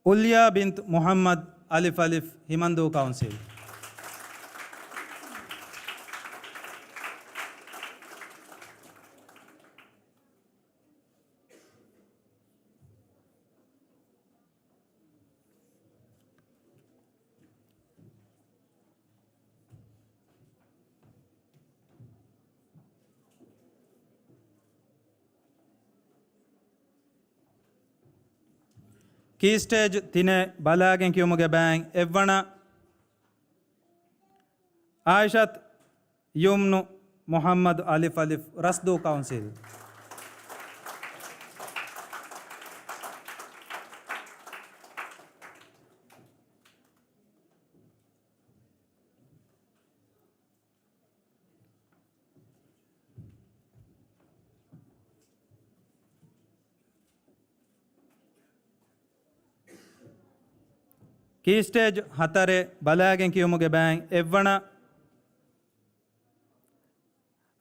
އުލްޔާ ބިންތު މުޙައްމަދު، އަލިފް އަލިފް، ހިމަންދޫ ކައުންސިލް. ކީ ސްޓޭޖް ތިނެއް ބަލާގެން ކިޔުމުގެ ބައިން އެއްވަނަ، އާއިޝަތު ޔުމްނު މުޙައްމަދު، އަލިފް އަލިފް، ރަސްދޫ ކައުންސިލް. ކީ ސްޓޭޖް ހަތަރެއް ބަލާގެން ކިޔުމުގެ ބައިން އެއްވަނަ،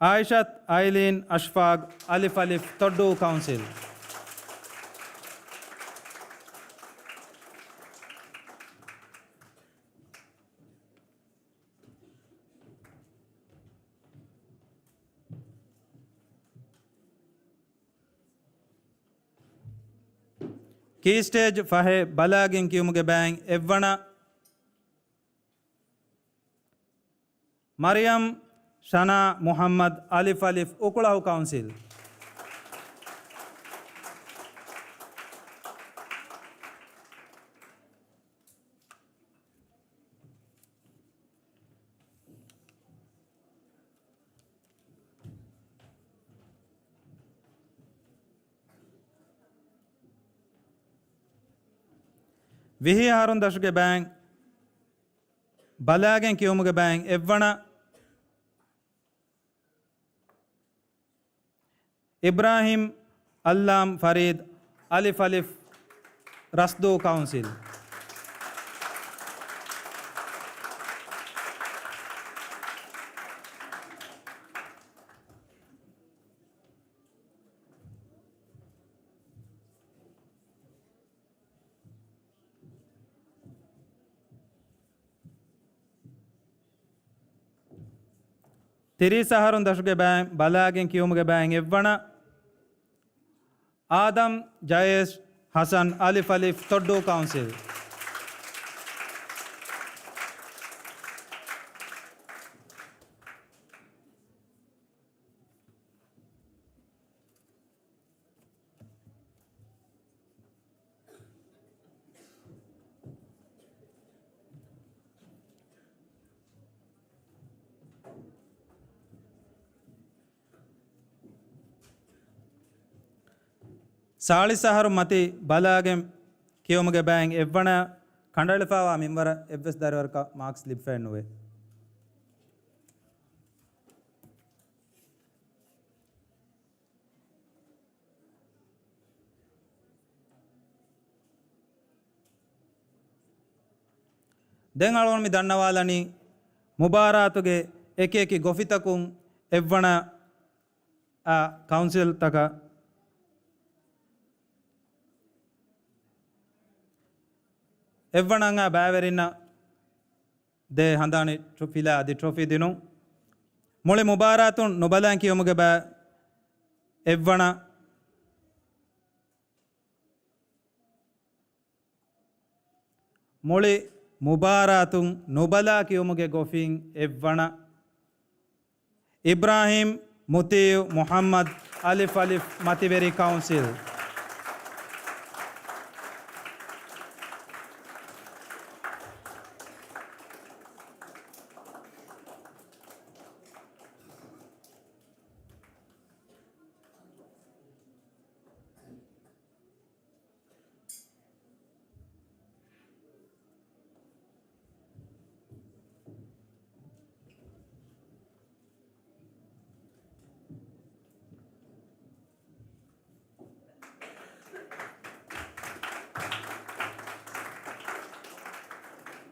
އާއިޝަތް އައިލީން އަޝްފާގް، އަލިފް އަލިފް، ތޮއްޑޫ ކައުންސިލް. ކީ ސްޓޭޖް ފަހެއް ބަލާގެން ކިޔުމުގެ ބައިން އެއްވަނަ، މަރިޔަމް ޝަނާ މުޙައްމަދު، އަލިފް އަލިފް، އުކުޅަހު ކައުންސިލް. ވިހި އަހަރުން ދަށުގެ ބައިން ބަލާގެން ކިޔުމުގެ ބައިން އެއްވަނަ، އިބްރާހިމް އައްލާމް ފަރީދު، އަލިފް އަލިފް، ރަސްދޫ ކައުންސިލް. ތިރީސް އަހަރުން ދަށުގެ ބައިން ބަލާގެން ކިޔުމުގެ ބައިން އެއްވަނަ، އާދަމް ޖަޔޭޝް ހަސަން، އަލިފް އަލިފް، ތޮއްޑޫ ކައުންސިލް. ސާޅީސް އަހަރު މަތި ބަލާގެން ކިޔުމުގެ ބައިން އެއްވަނަ، ކަނޑައެޅިފައިވާ މިންވަރަށް އެއްވެސް ދަރިވަރަކަށް މާކްސް ލިބިފައެއް ނުވޭ. ދެން އަޅުގަނޑު މި ދަންނަވާލަނީ މުބާރާތުގެ އެކިއެކި ގޮފިތަކުން އެއްވަނަ، އާ، ކައުންސިލްތަކަށް އެއްވަނަ އަނގަ ބައިވެރިންނަށް ދޭ ހަނދާނީ ޓްރޮފީލާ އަދި ޓްރޮފީ ދިނުން. މުޅި މުބާރާތުން ނުބަލާން ކިޔުމުގެ ބައި އެއްވަނަ، މުޅި މުބާރާތުން ނުބަލާ ކިޔުމުގެ ގޮފިން އެއްވަނަ، އިބްރާހިމް މުތީއު މުޙައްމަދު، އަލިފް އަލިފް، މަތިވެރި ކައުންސިލް.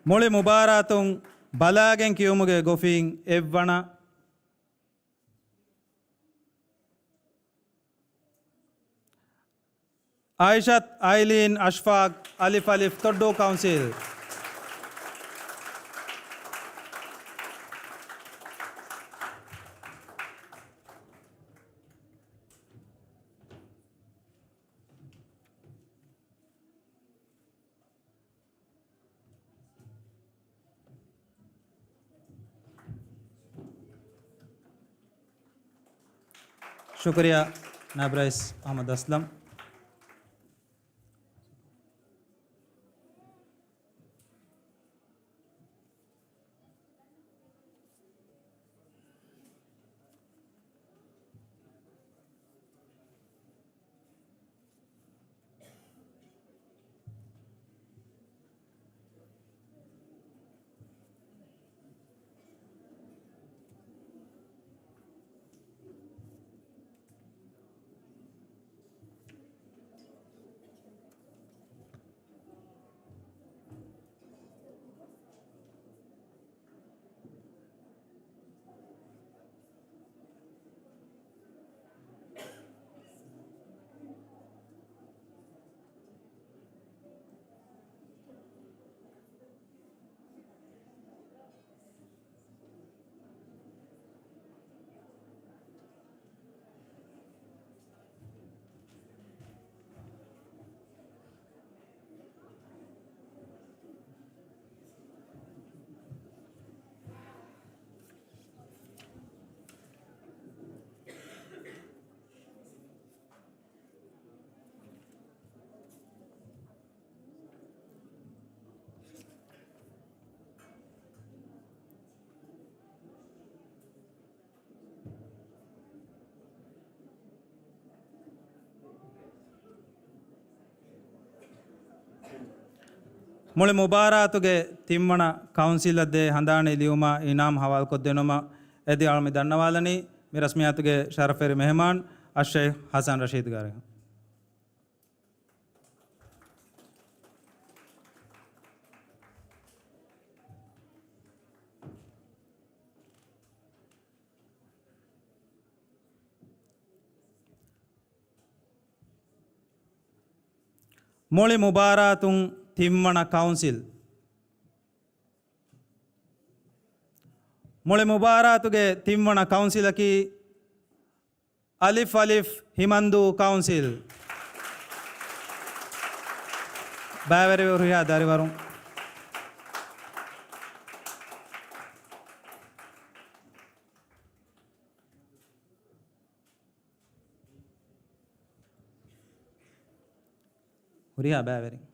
މުޅި މުބާރާތުން ބަލާގެން ކިޔުމުގެ ގޮފިން އެއްވަނަ، އާއިޝަތް އައިލީން އަޝްފާގް، އަލިފް އަލިފް، ތޮއްޑޫ ކައުންސިލް. ޝުކުރިއްޔާ ނާއިބު ރައީސް އަޙްމަދު އަސްލަމް. މުޅި މުބާރާތުގެ ތިންވަނަ ކައުންސިލަށް ދޭ ހަނދާނީ ލިޔުމާ އިނާމް ހަވާލުކޮށްދިނުމަށް އެދި އަޅުމި ދަންނަވާލަނީ މި ރަސްމިއްޔާތުގެ ޝަރަފުވެރި މެހެމާން އައްޝައިޚް ޙަސަން ރަޝީދު ގާރިހަށް. މުޅި މުބާރާތުން ތިންވަނަ ކައުންސިލް. މުޅި މުބާރާތުގެ ތިންވަނަ ކައުންސިލަކީ އަލިފް އަލިފް ހިމަންދޫ ކައުންސިލް. ބައިވެރިވެ ހުރިހާ ދަރިވަރުން. ހުރިހާ ބައިވެރިން.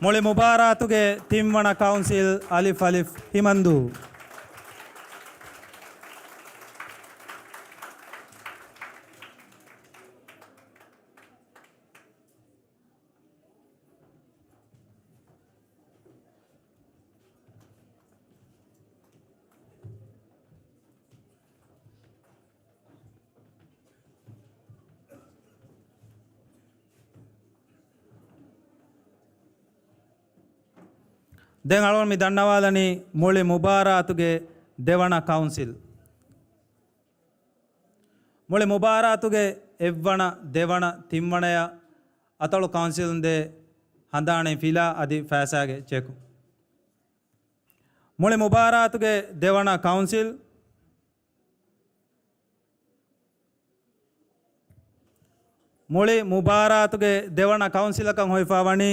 މުޅި މުބާރާތުގެ ތިންވަނަ ކައުންސިލް އަލިފް އަލިފް ހިމަންދޫ. ދެން އަޅުގަނޑު މި ދަންނަވާލަނީ މުޅި މުބާރާތުގެ ދެވަނަ ކައުންސިލް. މުޅި މުބާރާތުގެ އެއްވަނަ، ދެވަނަ، ތިންވަނަޔަށް އަތޮޅު ކައުންސިލުން ދޭ ހަނދާނީ ފިލާ އަދި ފައިސާގެ ޗެކު. މުޅި މުބާރާތުގެ ދެވަނަ ކައުންސިލް. މުޅި މުބާރާތުގެ ދެވަނަ ކައުންސިލަކަށް ހޮވިފަ ވަނީ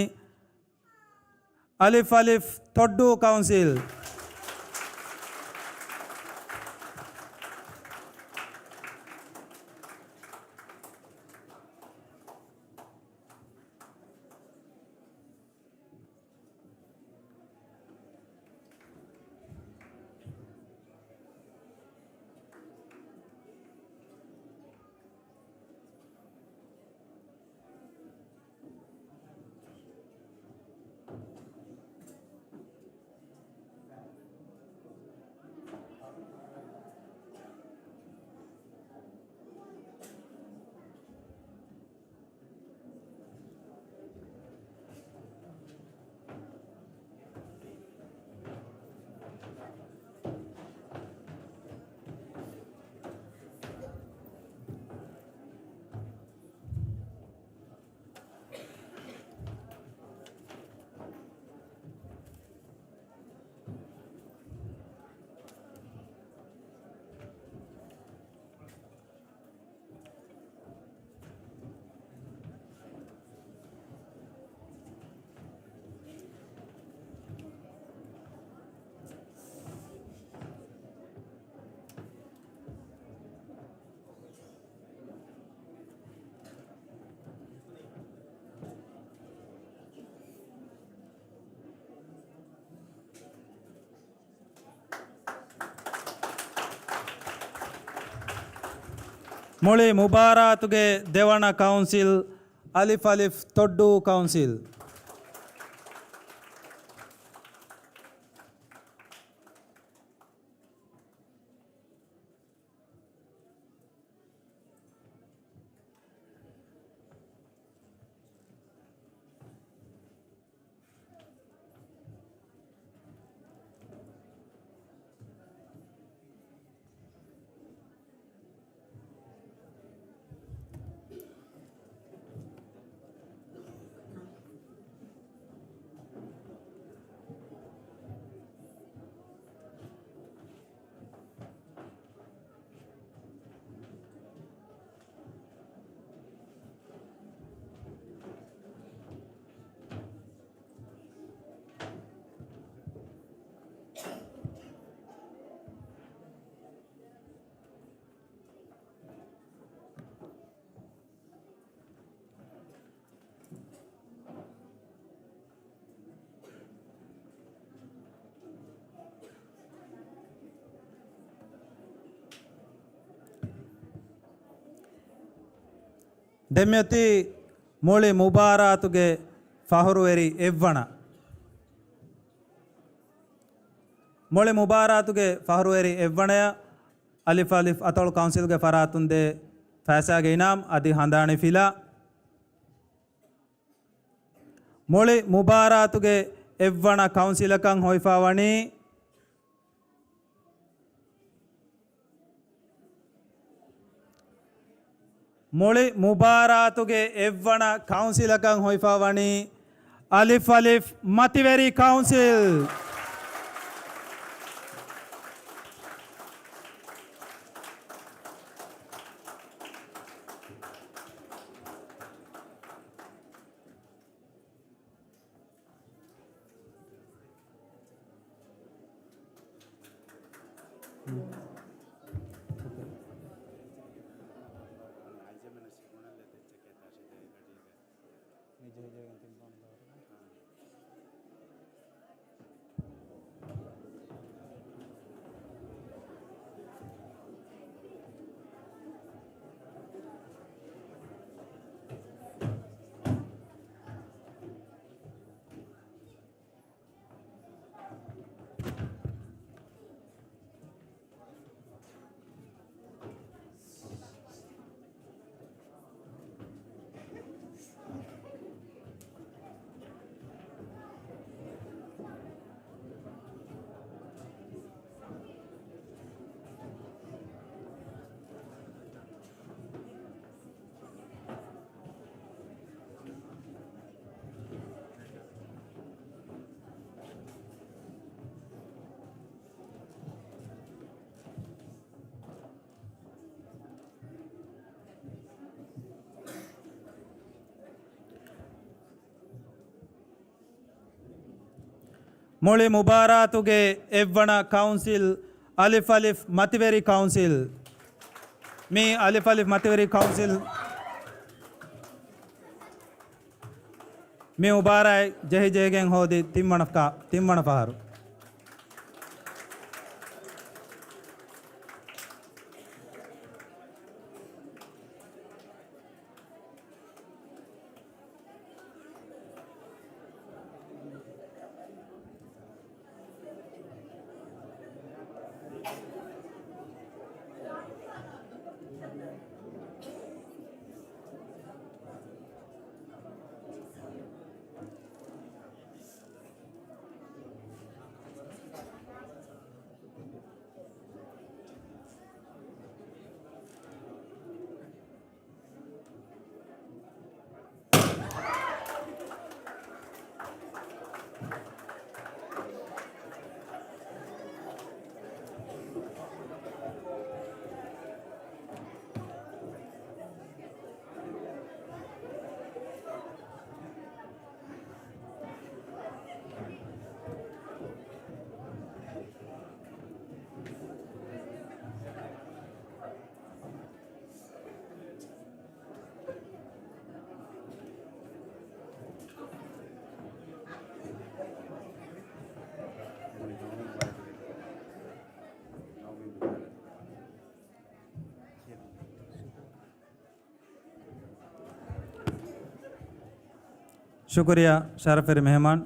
އަލިފް އަލިފް ތޮއްޑޫ ކައުންސިލް. މުޅި މުބާރާތުގެ ދެވަނަ ކައުންސިލް، އަލިފް އަލިފް ތޮއްޑޫ ކައުންސިލް. ދެންމެއޮތީ މުޅި މުބާރާތުގެ ފަހުރުވެރި އެއްވަނަ. މުޅި މުބާރާތުގެ ފަހުރުވެރި އެއްވަނަޔަށް އަލިފް އަލިފް އަތޮޅު ކައުންސިލްގެ ފަރާތުން ދޭ ފައިސާގެ އިނާމް އަދި ހަނދާނީ ފިލާ. މުޅި މުބާރާތުގެ އެއްވަނަ ކައުންސިލަކަށް ހޮވިފާ ވަނީ، މުޅި މުބާރާތުގެ އެއްވަނަ ކައުންސިލަކަށް ހޮވިފާ ވަނީ، އަލިފް އަލިފް މަތިވެރި ކައުންސިލް. މުޅި މުބާރާތުގެ އެއްވަނަ ކައުންސިލް، އަލިފް އަލިފް މަތިވެރި ކައުންސިލް. މި އަލިފް އަލިފް މަތިވެރި ކައުންސިލް މި މުބާރާތް ޖެހި ޖެހިގެން ހޯދި ތިންވަނަ ކަ-، ތިންވަނަ ފަހަރު. ޝުކުރިއްޔާ ޝަރަފްވެރި މެހެމާން.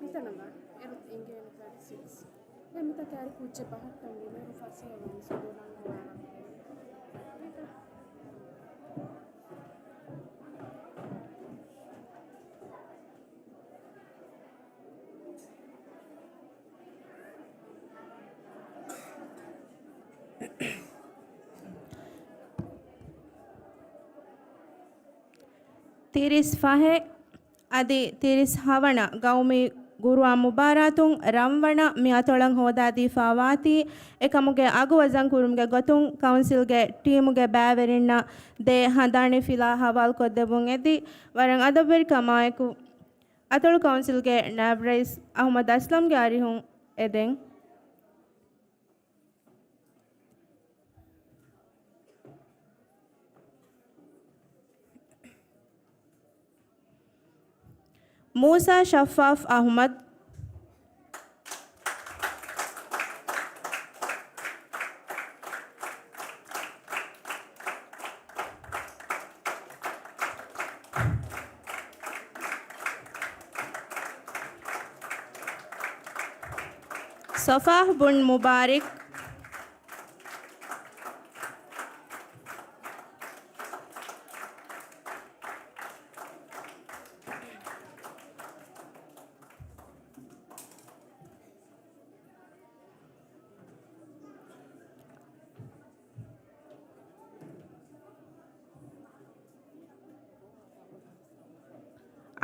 މިތަނަށް އެރު އިނގޭނެ ތާރި ސިކްސް. ދެން މިތާ ކާރި ކުއްޖެއް ބަހައްޓަން ގެނެރު ފަސޭހަވާން ސުދޫ ރަނގަޅު ވާނަމަ. ތިރީސް ފަހެއް އަދި ތިރީސް ހަވަނަ ގައުމީ ގުރުއާން މުބާރާތުން ރަންވަނަ މި އަތޮޅަށް ހޯދާދީފާވާތީ، އެކަމުގެ އަގު ވަޒަން ކުރުމުގެ ގޮތުން ކައުންސިލްގެ ޓީމުގެ ބައިވެރިންނަށް ދޭ ހަނދާނީ ފިލާ ހަވާލުކޮށްދެއްވުން އެދި، ވަރަށް އަދަބުވެރިކަމާއެކު އަތޮޅު ކައުންސިލްގެ ނާއިބް ރައީސް އަހުމަދު އަސްލަމްގެ އަރިހުން އެދެން. މޫސާ ޝައްފާފް އަހުމަދު. ޞަފާޙް ބުން މުބާރިކް.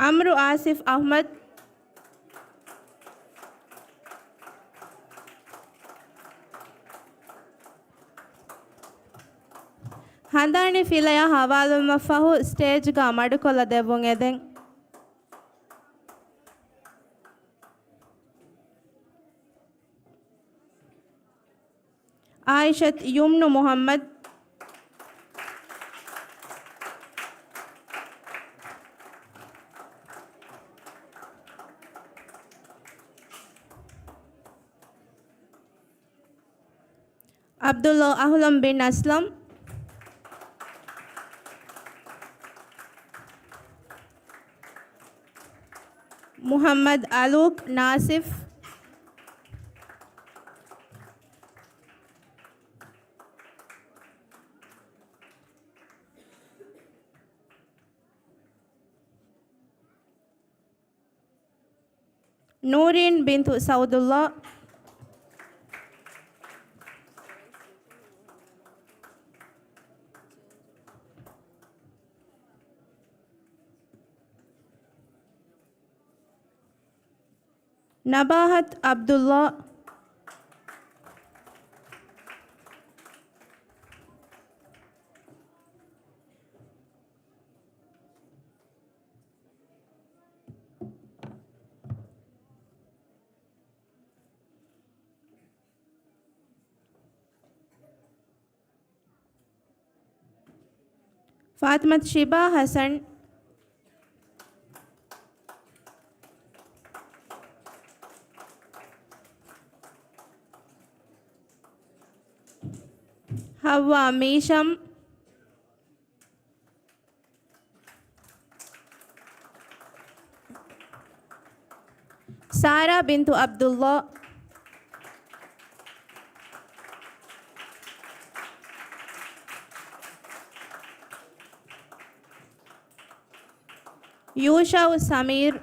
އަމްރު އާސިފް އަޙްމަދު. ހަނދާނީ ފިލަޔާ ހަވާލުވުމަށްފަހު ސްޓޭޖްގަ މަޑުކޮށްލަ ދެއްވުން އެދެން. އާއިޝަތު ޔުމްނު މުޙައްމަދު. ޢަބްދުﷲ އަޙްލަމް ބިން އަސްލަމް. މުޙައްމަދު އަލޫކް ނާސިފް. ނޫރީން ބިންތު ސަޢުދުﷲ. ނަބާހަތު ޢަބްދުﷲ. ފާތިމަތު ޝިބާ ޙަސަން. އައްވާ މީޝަމް. ސާރާ ބިންތު ޢަބްދުﷲ. ޔޫޝައު ސަމީރު.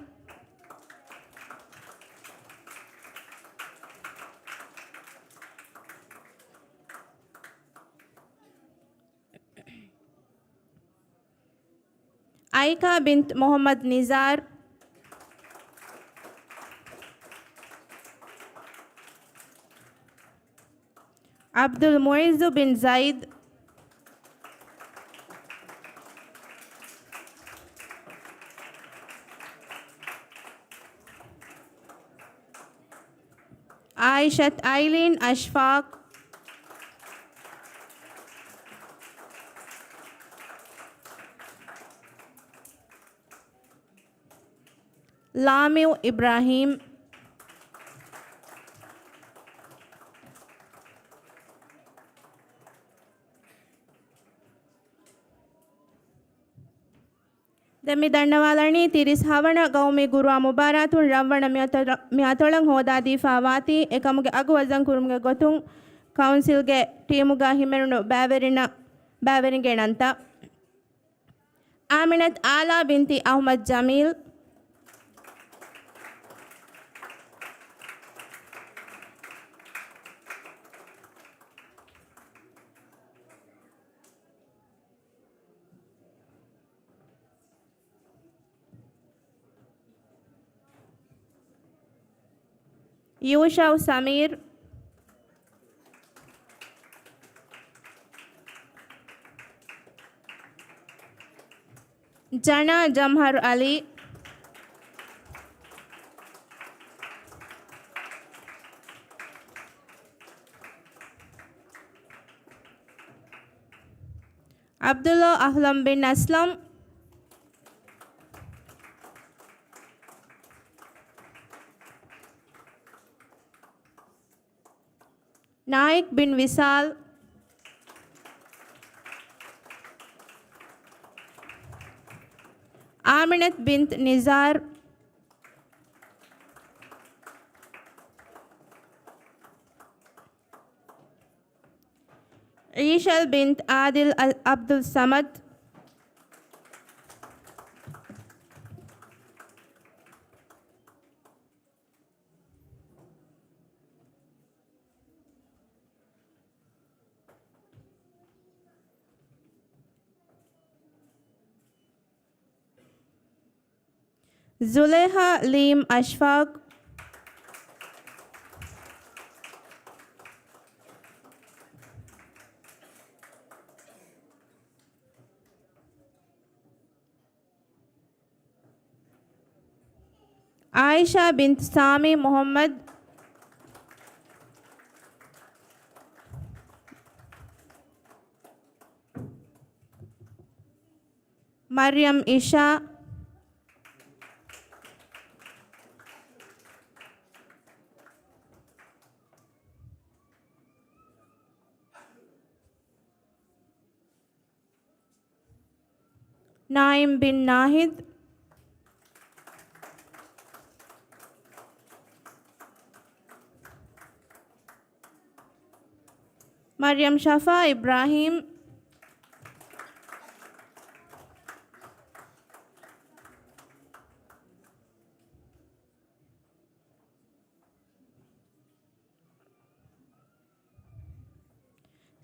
އައިކާ ބިންތު މުޙައްމަދު ނިޒާރު. ޢަބްދުލް މުޢިއްޒު ބިން ޒައިދު. އާއިޝަތު އައިލީން އަޝްފާޤް. ލާމިއު އިބްރާހީމް. ދެން މި ދަންނަވާލަނީ ތިރީސް ހަވަނަ ގައުމީ ގުރުއާ މުބާރާތުން ރަނގަޅަށް މިއަތޮޅަށް، މިއަތޮޅަށް ހޯދާދީފާ ވާތީ އެކަމުގެ އަގު ވަޒަން ކުރުމުގެ ގޮތުން ކައުންސިލްގެ ޓީމުގަ ހިމެނުނު ބައިވެރިންނަށް، ބައިވެރިންގެ ނަންތައް. އާމިނަތު އާލާ ބިންތި އަޙްމަދު ޖަމީލް. ޔޫޝައު ސަމީރު. ޖަނާ ޖަމްހަރު ޢަލީ. ޢަބްދުﷲ އަހްލަމް ބިން އަސްލަމް. ނާއިކް ބިން ވިސާލް. އާމިނަތު ބިންތު ނިޒާރު. އީޝަލް ބިންތު އާދިލް އަލް ޢަބްދުލް ސަމަދު. ޒުލޭހާ ލީމް އަޝްފާޤް. އާއިޝާ ބިންތު ސާމީ މުޙައްމަދު. މަރްޔަމް އިޝާ. ނާއިމް ބިން ނާހިދް. މަރްޔަމް ޝަފާ އިބްރާހީމް.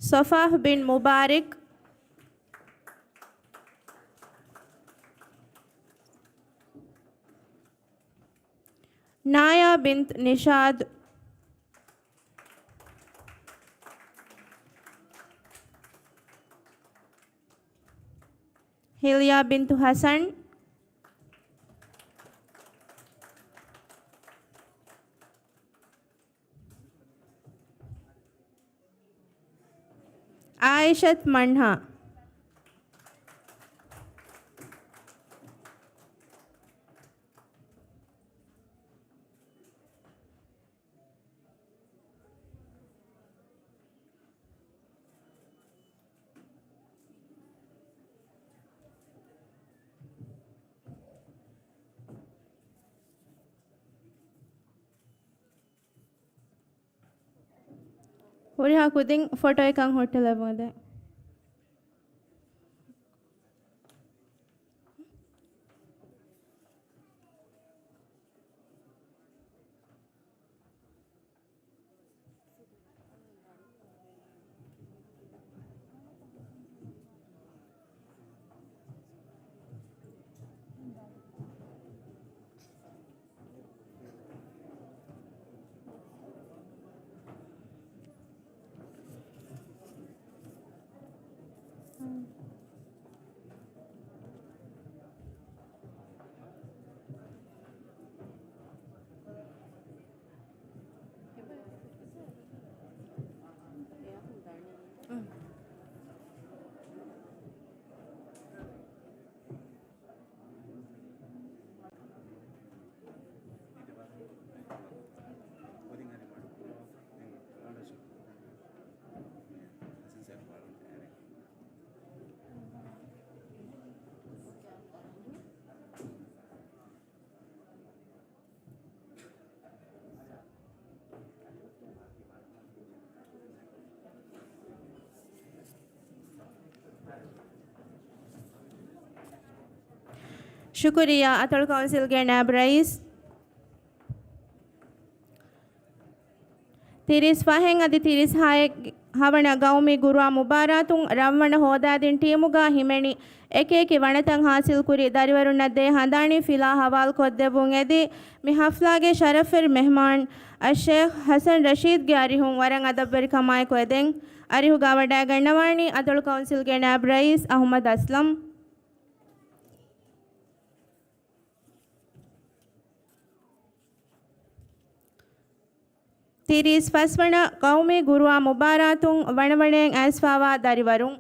ޞަފާޙް ބިން މުބާރިކް. ނާޔާ ބިންތު ނިޝާދު. ހިލްޔާ ބިންތު ޙަސަން. އާއިޝަތު މަންހާ. ހުރިހާ ކުދިން ފޮޓޯއެއްކަން ހުއްޓިލެވުން ދޭ. ޝުކުރިއްޔާ އަތޮޅު ކައުންސިލްގެ ނާއިބު ރައީސް. ތިރީސް ފަހެއް އަދި ތިރީސް ހައެއް ހަވަނަ ގައުމީ ގުރުއާ މުބާރާތުން ރަންވަނަ ހޯދާދިން ޓީމުގަ ހިމެނި އެކި އެކި ވަނަތައް ހާސިލްކުރި ދަރިވަރުންނަށް ދޭ ހަނދާނީ ފިލާ ހަވާލުކޮށްދެއްވުން އެދި، މި ހަފްލާގެ ޝަރަފްވެރި މެހްމާން އައްޝޭޚް ޙަސަން ރަޝީދްގެ އަރިހުން ވަރަށް އަދަބުވެރިކަމާއެކު އެދެން. އަރިހުގަ ވަޑައިގަންނަވާނީ އަތޮޅު ކައުންސިލްގެ ނާއިބު ރައީސް އަޙުމަދު އަސްލަމް. ތިރީސް ފަސްވަނަ ގައުމީ ގުރުއާ މުބާރާތުން ވަނަވަނައިން އައިސްފާވާ ދަރިވަރުން.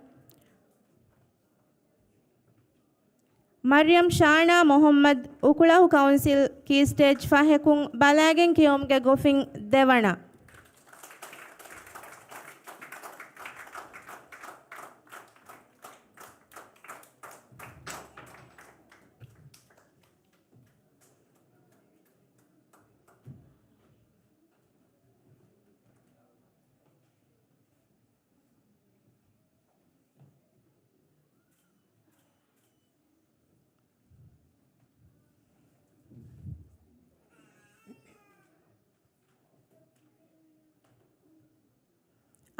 މަރްޔަމް ޝާނާ މުޙައްމަދު، އުކުޅަހު ކައުންސިލް، ކީ ސްޓޭޖް ފަހަކުން ބަލާގެން ކިޔެވުމުގެ ގޮފިން ދެވަނަ.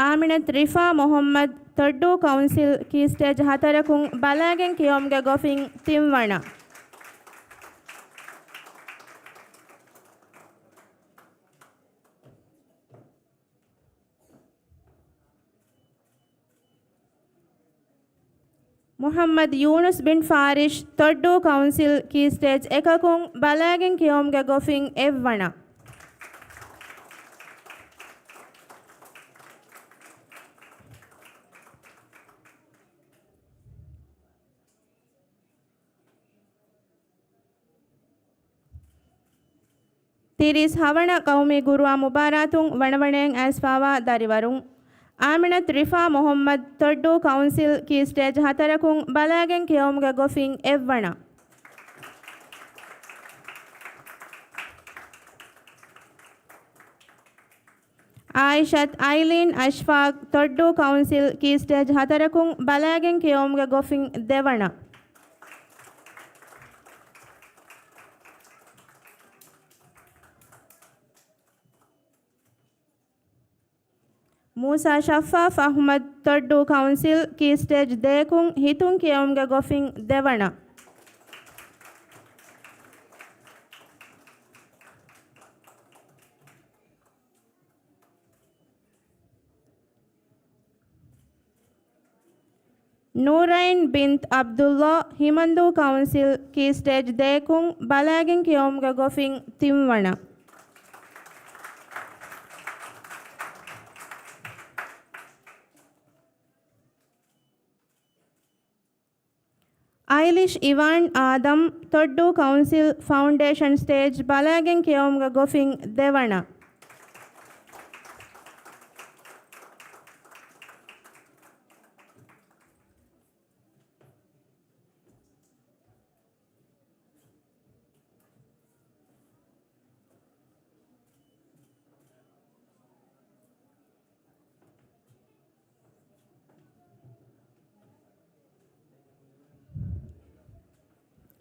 އާމިނަތު ރިފާ މުޙައްމަދު، ތޮއްޑޫ ކައުންސިލް، ކީ ސްޓޭޖް ހަތަރަކުން ބަލާގެން ކިޔެވުމުގެ ގޮފިން ތިންވަނަ. މުޙައްމަދު ޔޫނުސް ބިން ފާރިޝް، ތޮއްޑޫ ކައުންސިލް، ކީ ސްޓޭޖް އެކަކުން ބަލާގެން ކިޔެވުމުގެ ގޮފިން އެއްވަނަ. ތިރީސް ހަވަނަ ގައުމީ ގުރުއާ މުބާރާތުން ވަނަވަނައިން އައިސްފާވާ ދަރިވަރުން. އާމިނަތު ރިފާ މުޙައްމަދު، ތޮއްޑޫ ކައުންސިލް، ކީ ސްޓޭޖް ހަތަރަކުން ބަލާގެން ކިޔެވުމުގެ ގޮފިން އެއްވަނަ. އާއިޝަތު އައިލީން އަޝްފާޤް، ތޮއްޑޫ ކައުންސިލް، ކީ ސްޓޭޖް ހަތަރަކުން ބަލާގެން ކިޔެވުމުގެ ގޮފިން ދެވަނަ. މޫސާ ޝައްފާފް އަޙްމަދު، ތޮއްޑޫ ކައުންސިލް، ކީ ސްޓޭޖް ދޭކުން ހިތުން ކިޔެވުމުގެ ގޮފިން ދެވަނަ. ނޫރައިން ބިންތު ޢަބްދުﷲ، ހިމަންދޫ ކައުންސިލް، ކީ ސްޓޭޖް ދޭކުން ބަލާގެން ކިޔެވުމުގެ ގޮފިން ތިންވަނަ. އައިލިޝް އިވާން އާދަމް، ތޮއްޑޫ ކައުންސިލް، ފައުންޑޭޝަން ސްޓޭޖް ބަލާގެން ކިޔެވުމުގެ ގޮފިން ދެވަނަ.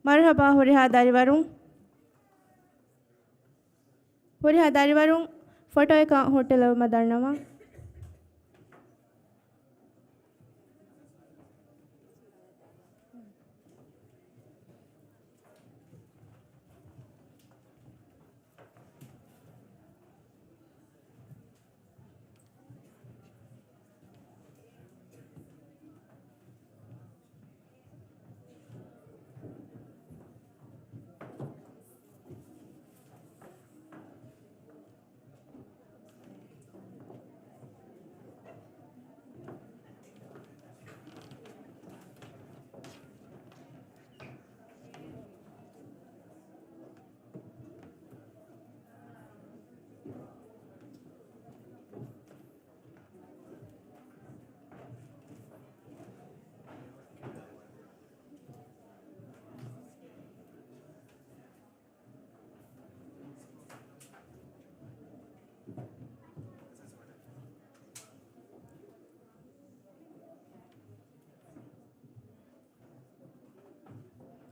މަރުޙަބާ ހުރިހާ ދަރިވަރުން. ހުރިހާ ދަރިވަރުން ފޮޓޯއަކަށް ހުއްޓިލައްވަމަށް ދަންނަވަން.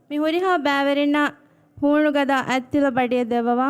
މި ހުރިހާ ބައިވެރިންނަށް ހޫނުގަދަ އަތްތިލަ ބަޑިއެއް ދެއްވަވާ.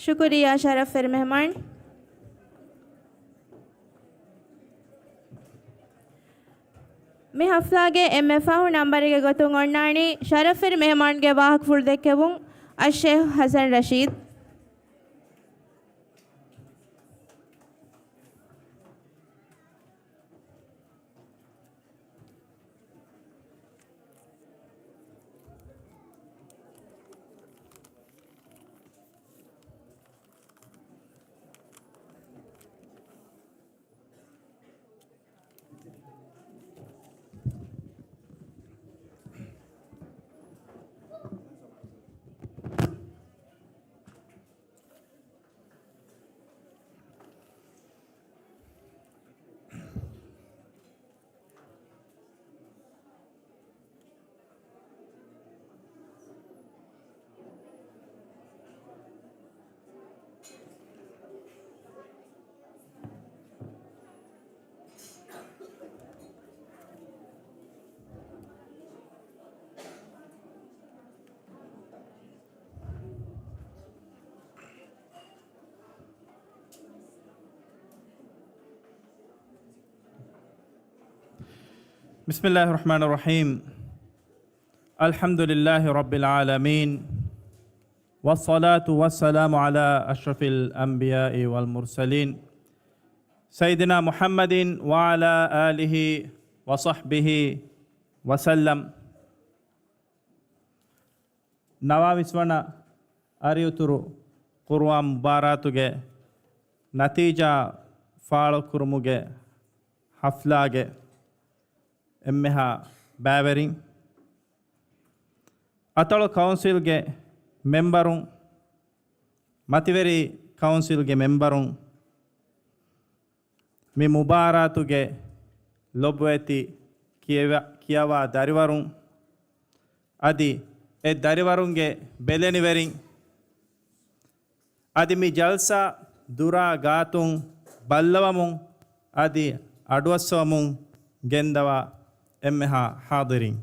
ޝުކުރިއްޔާ ޝަރަފްވެރި މެހެމާން. މި ހަފްލާގެ އެންމެ ފަހު ނަންބަރެއްގެ ގޮތުން އޮންނާނީ ޝަރަފްވެރި މެހެމާންގެ ވާހަކަފުޅު ދެއްކެވުން، އައްޝޭޚް ޙަސަން ރަޝީދު. بسم الله الرحمن الرحيم. الحمد لله رب العالمين. والصلاة والسلام على أشرف الأنبياء والمرسلين سيدنا محمد وعلى آله وصحبه وسلم. ނަވާވީސް ވަނަ އަރިއުތުރު ޤުރުއާން މުބާރާތުގެ ނަތީޖާ ފާޅުކުރުމުގެ ޙަފްލާގެ އެންމެހާ ބައިވެރިން، އަތޮޅު ކައުންސިލްގެ މެމްބަރުން، މަތިވެރި ކައުންސިލްގެ މެމްބަރުން، މި މުބާރާތުގެ ލޮބުވެތި ކިޔަވަ-، ކިޔަވާ ދަރިވަރުން، އަދި އެ ދަރިވަރުންގެ ބެލެނިވެރިން، އަދި މި ޖަލްސާ ދުރާ ގާތުން ބައްލަވަމުން އަދި އަޑުއައްސަވަމުން ގެންދަވާ އެންމެހާ ޙާޟިރީން.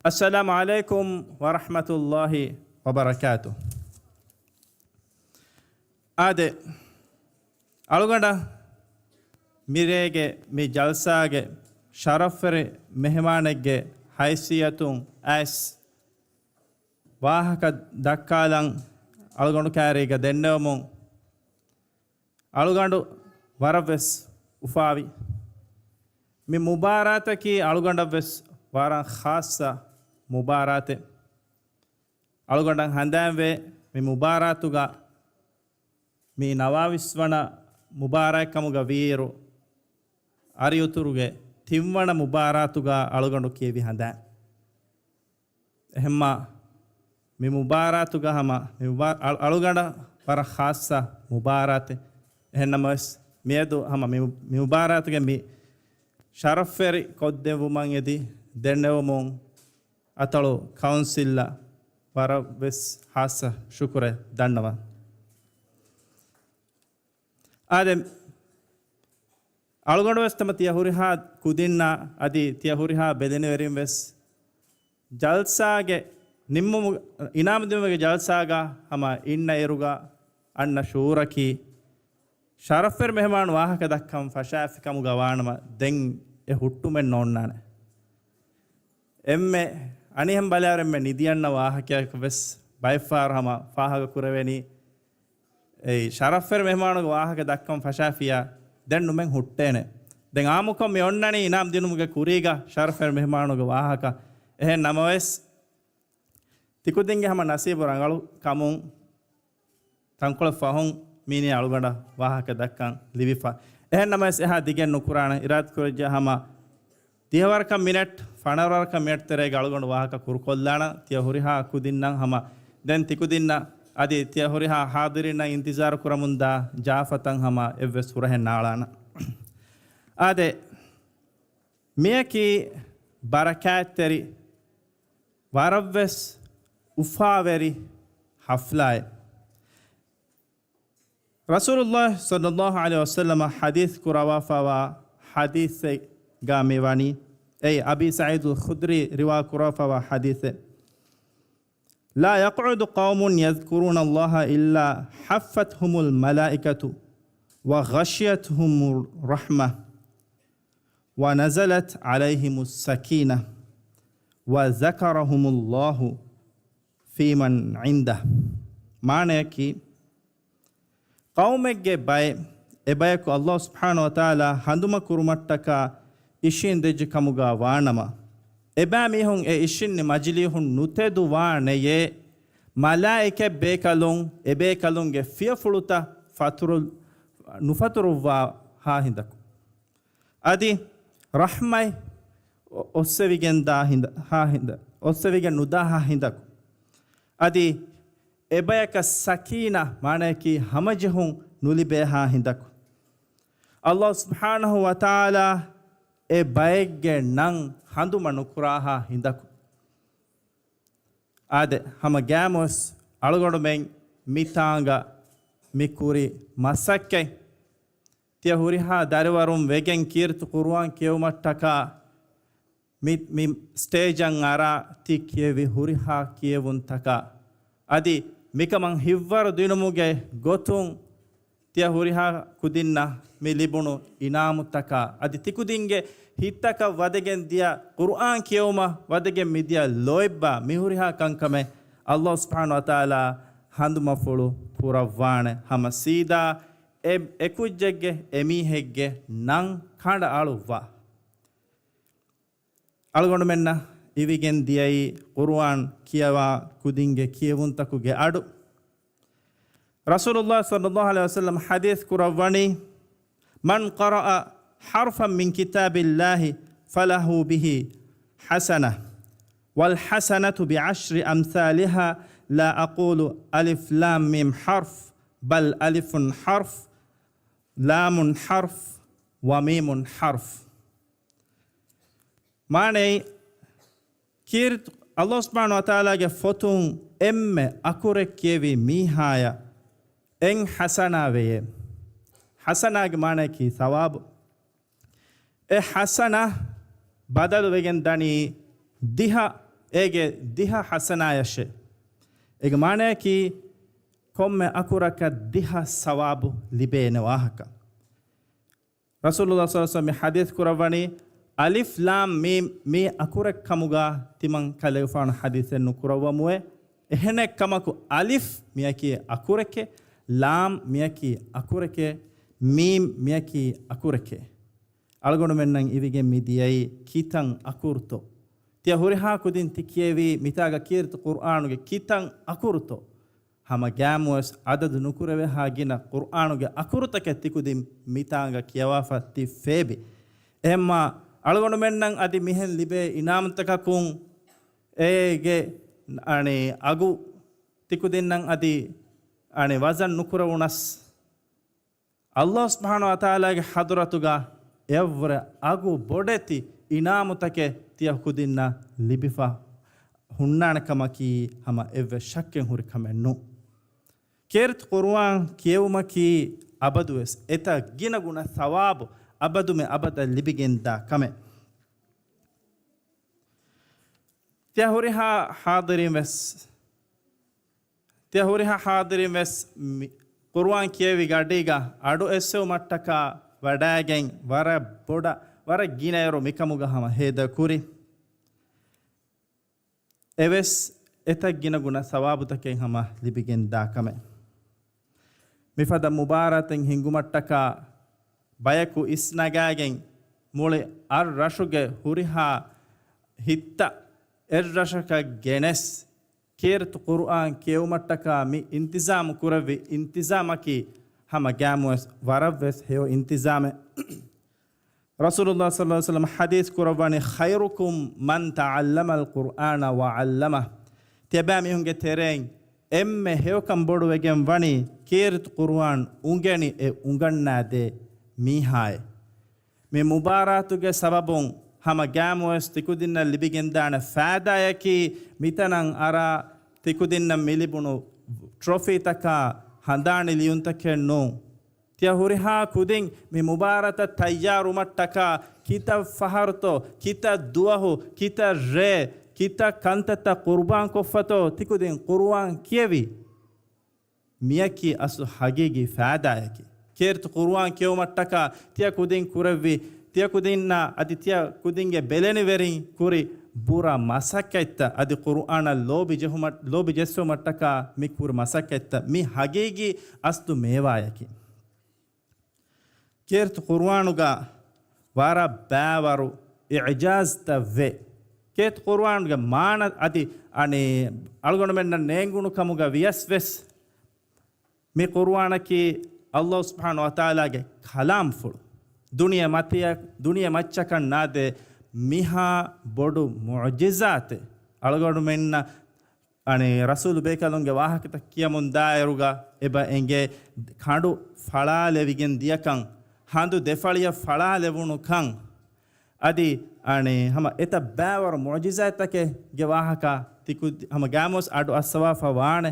އައްސަލާމު ޢަލައިކުމް ވަރަޙްމަތުﷲި ވަބަރަކާތު. އާދެ، އަޅުގަނޑަށް މިރޭގެ މި ޖަލްސާގެ ޝަރަފްވެރި މެހެމާނެއްގެ ހައިސިއްޔަތުން އައިސް ވާހަކަ ދައްކާލަން އަޅުގަނޑު ކާރީގަ ދެންނެވުމުން އަޅުގަނޑު ވަރަށްވެސް އުފާވި. މި މުބާރާތަކީ އަޅުގަނޑަށްވެސް ވަރަށް ޚާއްޞަ މުބާރާތެއް. އަޅުގަނޑަށް ހަނދާންވޭ، މި މުބާރާތުގަ މި ނަވާވީސް ވަނަ މުބާރާތްކަމުގަ ވީއިރު، އަރިއުތުރުގެ ތިންވަނަ މުބާރާތުގަ އަޅުގަނޑު ކިޔެވި ހަނދާން. އެހެންމާ، މި މުބާރާތުގަ ހަމަ މި މުބާ-، އަޅު-، އަޅުގަނޑަށް ވަރަށް ޚާއްޞަ މުބާރާތެއް. އެހެންނަމަވެސް، މިއަދު ހަމަ މި، މި މުބާރާތުގެ މި ޝަރަފްވެރި ކޮށްދެއްވުމަށް އެދި ދެންނެވުމުން އަތޮޅު ކައުންސިލްއަށް ވަރަށްވެސް ޚާއްޞަ ޝުކުރެއް ދަންނަވަން. އާދެ، އަޅުގަނޑުވެސް ތަމަ ތިޔަ ހުރިހާ ކުދިންނާ އަދި ތިޔަ ހުރިހާ ބެލެނިވެރިން ވެސް ޖަލްސާގެ ނިންމުމު-، އިނާމުދިނުމުގެ ޖަލްސާގަ ހަމަ އިންނަ އިރުގަ އަންނަ ޝުޢޫރަކީ، ޝަރަފްވެރި މެހެމާނު ވާހަކަ ދައްކަން ފަށާފި ކަމުގަ ވާނަމަ، ދެން އެ ހުއްޓުމެއް ނޯންނާނެ. އެންމެ އަނިހެން ބަލާއިރު އެންމެ ނިދިއަންނަ ވާހަކަޔަކަށް ވެސް ބައެއްފަހަރު ހަމަ ފާހަގަ ކުރެވެނީ، އެއީ ޝަރަފްވެރި މެހެމާނުގެ ވާހަކަ ދައްކަން ފަށާފިޔާ، ދެން ނުމެން ހުއްޓޭނެ. ދެން އާއްމުކޮށް މި އޮންނަނީ އިނާމް ދިނުމުގެ ކުރީގަ ޝަރަފްވެރި މެހެމާނުގެ ވާހަކަ. އެހެން ނަމަވެސް، ތިކުދިންގެ ހަމަ ނަސީބު ރަނގަޅު ކަމުން ތަންކޮޅެއް ފަހުން މީނީ އަޅުގަނޑަށް ވާހަކަ ދައްކަން ލިބިފަ. އެހެން ނަމަވެސް އެހާ ދިގެއް ނުކުރާނެ. އިރާދަކުރެއްޖެ ހަމަ ދިހަވަރަކަށް މިނެޓް، ފަނަރަވަރަކަށް މިނެޓް ތެރޭގަ އަޅުގަނޑު ވާހަކަ ކުރުކޮށްލާނަން. ތިޔަ ހުރިހާ ކުދިންނަށް ހަމަ ދެން ތިކުދިންނަށް އަދި ތިޔަ ހުރިހާ ޙާޟިރީންނަށް އިންތިޒާރު ކުރަމުންދާ ޖާފަތައް ހަމަ އެއްވެސް ހުރަހެއް ނާޅާނަން. އާދެ، މިޔަކީ ބަރަކާތްތެރި ވަރަށްވެސް އުފާވެރި ޙަފްލާއެއް. ރަސޫލުﷲ ޞައްލަﷲ ޢަލައިހި ވަސައްލަމަ ޙަދީޘް ކުރައްވާފައިވާ ޙަދީޘެއްގަ މިވަނީ، އެއީ އަބީ ސަޢީދުލް ޚުދްރީ ރިވާ ކުރައްވާފައިވާ ޙަދީޘެއް. لا يقعد قوم يذكرون الله إلا حفتهم الملائكة وغشيتهم الرحمة ونزلت عليهم السكينة وذكرهم الله فيمن عنده. މާނަޔަކީ، ޤައުމެއްގެ ބައެއް، އެބަޔަކު ﷲ ސުބްޙާނަހޫ ވަތަޢާލާ ހަނދުމަ ކުރުމަށްޓަކާ އިށީނދެއްޖެ ކަމުގަ ވާނަމަ، އެބައިމީހުން އެ އިށިންނި މަޖިލީހުން ނުތެދުވާނެޔޭ، މަލާއިކަތް ބޭކަލުން އެބޭކަލުންގެ ފިޔަފުޅުތައް ފަތުރު-، ނުފަތުރުއްވާ ހާ ހިނދަކު. އަދި ރަޙްމަތް އޮ-، އޮއްސެވިގެން ދާ ހިނދަ-، ހާ ހިނދަ-، އޮއްސެވިގެން ނުދާ ހާ ހިނދަކު. އަދި އެބަޔަކަށް ސަކީނާ، މާނަޔަކީ ހަމަޖެހުން ނުލިބޭހާ ހިނދަކު. ﷲ ސުބްޙާނަހޫ ވަތަޢާލާ އެ ބައެއްގެ ނަން ހަނދުމަ ނުކުރާހާ ހިނދަކު. އާދެ، ހަމަ ގައިމުވެސް އަޅުގަނޑުމެން މިތާނގަ މި ކުރި މަސައްކަތް، ތިޔަ ހުރިހާ ދަރިވަރުން ވެގެން ކީރިތި ޤުރުއާން ކިޔެވުމަށްޓަކާ މި، މި ސްޓޭޖަށް އަރާ ތި ކިޔެވި ހުރިހާ ކިޔެވުންތަކާ، އަދި މިކަމަށް ހިތްވަރު ދިނުމުގެ ގޮތުން ތިޔަ ހުރިހާ ކުދިންނަށް މި ލިބުނު އިނާމުތަކާ، އަދި ތިކުދިންގެ ހިތްތަކަށް ވަދެގެން ދިޔަ ޤުރުއާން ކިޔެވުމަށް ވަދެގެން މިދިޔަ ލޯތްބާ މި ހުރިހާ ކަންކަމެއް ﷲ ސުބްޙާނަހޫ ވަތަޢާލާ ހަނދުމަފުޅު ކުރައްވާނެ. ހަމަ ސީދާ އެ، އެކުއްޖެއްގެ އެމީހެއްގެ ނަން ކަނޑައަޅުއްވާ. އަޅުގަނޑުމެންނަށް އިވިގެން ދިޔައީ ޤުރުއާން ކިޔަވާ ކުދިންގެ ކިޔެވުންތަކުގެ އަޑު. ރަސޫލުﷲ ޞައްލަﷲ ޢަލައިހި ވަސައްލަމަ ޙަދީޘް ކުރައްވަނީ، من قرأ حرفا من كتاب الله فله به حسنة والحسنة بعشر أمثالها لا أقول ألف لام ميم حرف بل ألف حرف لام حرف وميم حرف. މާނައީ، ކީރިތި، ﷲ ސުބްޙާނަހޫ ވަތަޢާލާގެ ފޮތުން އެންމެ އަކުރެއް ކިޔެވި މީހާޔަށް އެއް ޙަސަނާ ވެޔޭ. ޙަސަނާގެ މާނަޔަކީ ޘަވާބު. އެ ޙަސަނާ ބަދަލު ވެގެން ދަނީ ދިހަ، އޭގެ ދިހަ ޙަސަނާޔަށޭ. އޭގެ މާނަޔަކީ ކޮންމެ އަކުރަކަށް ދިހަ ޘަވާބު ލިބޭނެ ވާހަކަ. ރަސޫލުﷲ ޞައްލަﷲ ޢަލައިހި ވަސައްލަމަ މި ޙަދީޘް ކުރައްވަނީ، އަލިފް ލާމް މީމް މީ އަކުރެއް ކަމުގަ ތިމަން ކަލޭގެފާނު ޙަދީޘެއް ނުކުރައްވަމުވެ. އެހެނެއް ކަމަކު، އަލިފް މިޔަކީ އަކުރެކޭ، ލާމް މިޔަކީ އަކުރެކޭ، މީމް މިޔަކީ އަކުރެކޭ. އަޅުގަނޑުމެންނަށް އިވިގެން މި ދިޔައީ ކިތަން އަކުރުތޯ؟ ތިޔަ ހުރިހާ ކުދިން ތި ކިޔެވީ މިތާގަ ކީރިތި ޤުރްއާނުގެ ކިތަން އަކުރުތޯ؟ ހަމަ ގައިމުވެސް އަދަދު ނުކުރެވޭހާ ގިނަ ޤުރްއާނުގެ އަކުރުތަކެއް ތިކުދިން މިތާނގަ ކިޔަވާފަ ތި ފޭބި. އެހެންމާ އަޅުގަނޑުމެންނަށް އަދި މިހެން ލިބޭ އިނާމުތަކަކުން އޭގެ އަނެއް އަގު ތިކުދިންނަށް އަދި އަނެއް ވަޒަން ނުކުރެވުނަސް، ﷲ ސުބްޙާނަހޫ ވަތަޢާލާގެ ޙަޟްރަތުގަ އެއަށްވުރެ އަގު ބޮޑެތި އިނާމުތަކެއް ތިޔަ ކުދިންނަށް ލިބިފަ ހުންނާނެ ކަމަކީ ހަމަ އެއްވެސް ޝައްކެއް ހުރި ކަމެއް ނޫން. ކޭރިތި ޤުރުއާން ކިޔެވުމަކީ އަބަދުވެސް އެތައް ގިނަ ގުނަ ޘަވާބު އަބަދުމެ އަބަދަށް ލިބިގެންދާ ކަމެއް. ތިޔަ ހުރިހާ ޙާޟިރީން ވެސް، ތިޔަ ހުރިހާ ޙާޟިރީން ވެސް މި ޤުރުއާން ކިޔެވި ގަޑީގަ އަޑު އެއްސެވުމަށްޓަކާ ވަޑައިގެން ވަރަށް ބޮޑަށް، ވަރަށް ގިނައިރު މިކަމުގަ ހަމަ ހޭދަ ކުރި. އެވެސް އެތައް ގިނަ ގުނަ ޘަވާބުތަކެއް ހަމަ ލިބިގެން ދާ ކަމެއް. މިފަދަ މުބާރާތެއް ހިނގުމަށްޓަކާ ބަޔަކު އިސްނަގާގެން މުޅި އަށް ރަށުގެ ހުރިހާ ހިތްތައް އެއްރަށަކަށް ގެނެސް، ކީރިތި ޤުރުއާން ކިޔެވުމަށްޓަކާ މި އިންތިޒާމު ކުރެއްވި އިންތިޒާމަކީ ހަމަ ގައިމުވެސް ވަރަށްވެސް ހެޔޮ އިންތިޒާމެއް. ރަސޫލުﷲ ޞައްލަﷲ ޢަލައިހި ވަސައްލަމަ ޙަދީޘް ކުރައްވަނީ، "ޚައިރުކުމް މަން ތަޢައްލަމަލް ޤުރްއާނަ ވަޢައްލަމަހު." ތިޔަބައިމީހުންގެ ތެރެއިން އެންމެ ހެޔޮކަން ބޮޑުވެގެން ވަނީ ކީރިތި ޤުރުއާން އުނގެނި އެ އުނގަންނާދޭ މީހާއެއް. މި މުބާރާތުގެ ސަބަބުން ހަމަ ގައިމުވެސް ތިކުދިންނަށް ލިބިގެންދާނެ ފައިދާއަކީ، މިތަނަށް އަރާ ތިކުދިންނަށް މިލިބުނު ޓްރޮފީތަކާ ހަނދާނި ލިޔުންތަކެއް ނޫން. ތިޔަ ހުރިހާ ކުދިން މި މުބާރާތަށް ތައްޔާރުވުމަށްޓަކާ ކިތައް ފަހަރުތޯ، ކިތައް ދުވަހު، ކިތައް ރޭ، ކިތައް ކަންތައްތައް ޤުރުބާންކޮށްފަތޯ ތިކުދިން ޤުރުއާން ކިޔެވި. މިޔަކީ އަސްލު ހަގީގީ ފައިދާއަކީ. ކީރިތި ޤުރުއާން ކިޔެވުމަށްޓަކާ ތިޔަ ކުދިން ކުރެއްވި، ތިޔަ ކުދިންނާ އަދި ތިޔަ ކުދިންގެ ބެލެނިވެރިން ކުރި ބުރަ މަސައްކަތްތައް އަދި ޤުރުއާނަށް ލޯބި ޖެހުމަށް، ލޯބި ޖެއްސުމަށްޓަކާ މި ކުރި މަސައްކަތްތައް މި ހަގީގީ އަސްލު މޭވާޔަކީ. ކީރިތި ޤުރުއާނުގަ ވަރަށް ބައިވަރު އިޢުޖާޒްތައް ވޭ. ކީރިތި ޤުރުއާނުގެ މާނަ އަދި އަނެއް އަޅުގަނޑުމެންނަށް ނޭނގުނު ކަމުގަ ވިޔަސް ވެސް މި ޤުރުއާނަކީ ﷲ ސުބްޙާނަހޫ ވަތަޢާލާގެ ކަލާމްފުޅު. ދުނިޔެ މަތިޔަ-، ދުނިޔެ މައްޗަކަށް ނާދޭ މިހާ ބޮޑު މުޢުޖިޒާތެއް. އަޅުގަނޑުމެންނަށް އަނެއް ރަސޫލު ބޭކަލުންގެ ވާހަކަތައް ކިޔަމުން ދާއިރުގަ އެބަ އެނގޭ ކަނޑު ފަޅާލެވިގެން ދިޔަކަން، ހަނދު ދެފަޅިއަށް ފަޅާލެވުނު ކަން. އަދި އަނެއް ހަމަ އެތައް ބައިވަރު މުޢުޖިޒާތްތަކެއްގެ ވާހަކަ ތިކު-، ހަމަ ގައިމުވެސް އަޑު އައްސަވާފަ ވާނެ.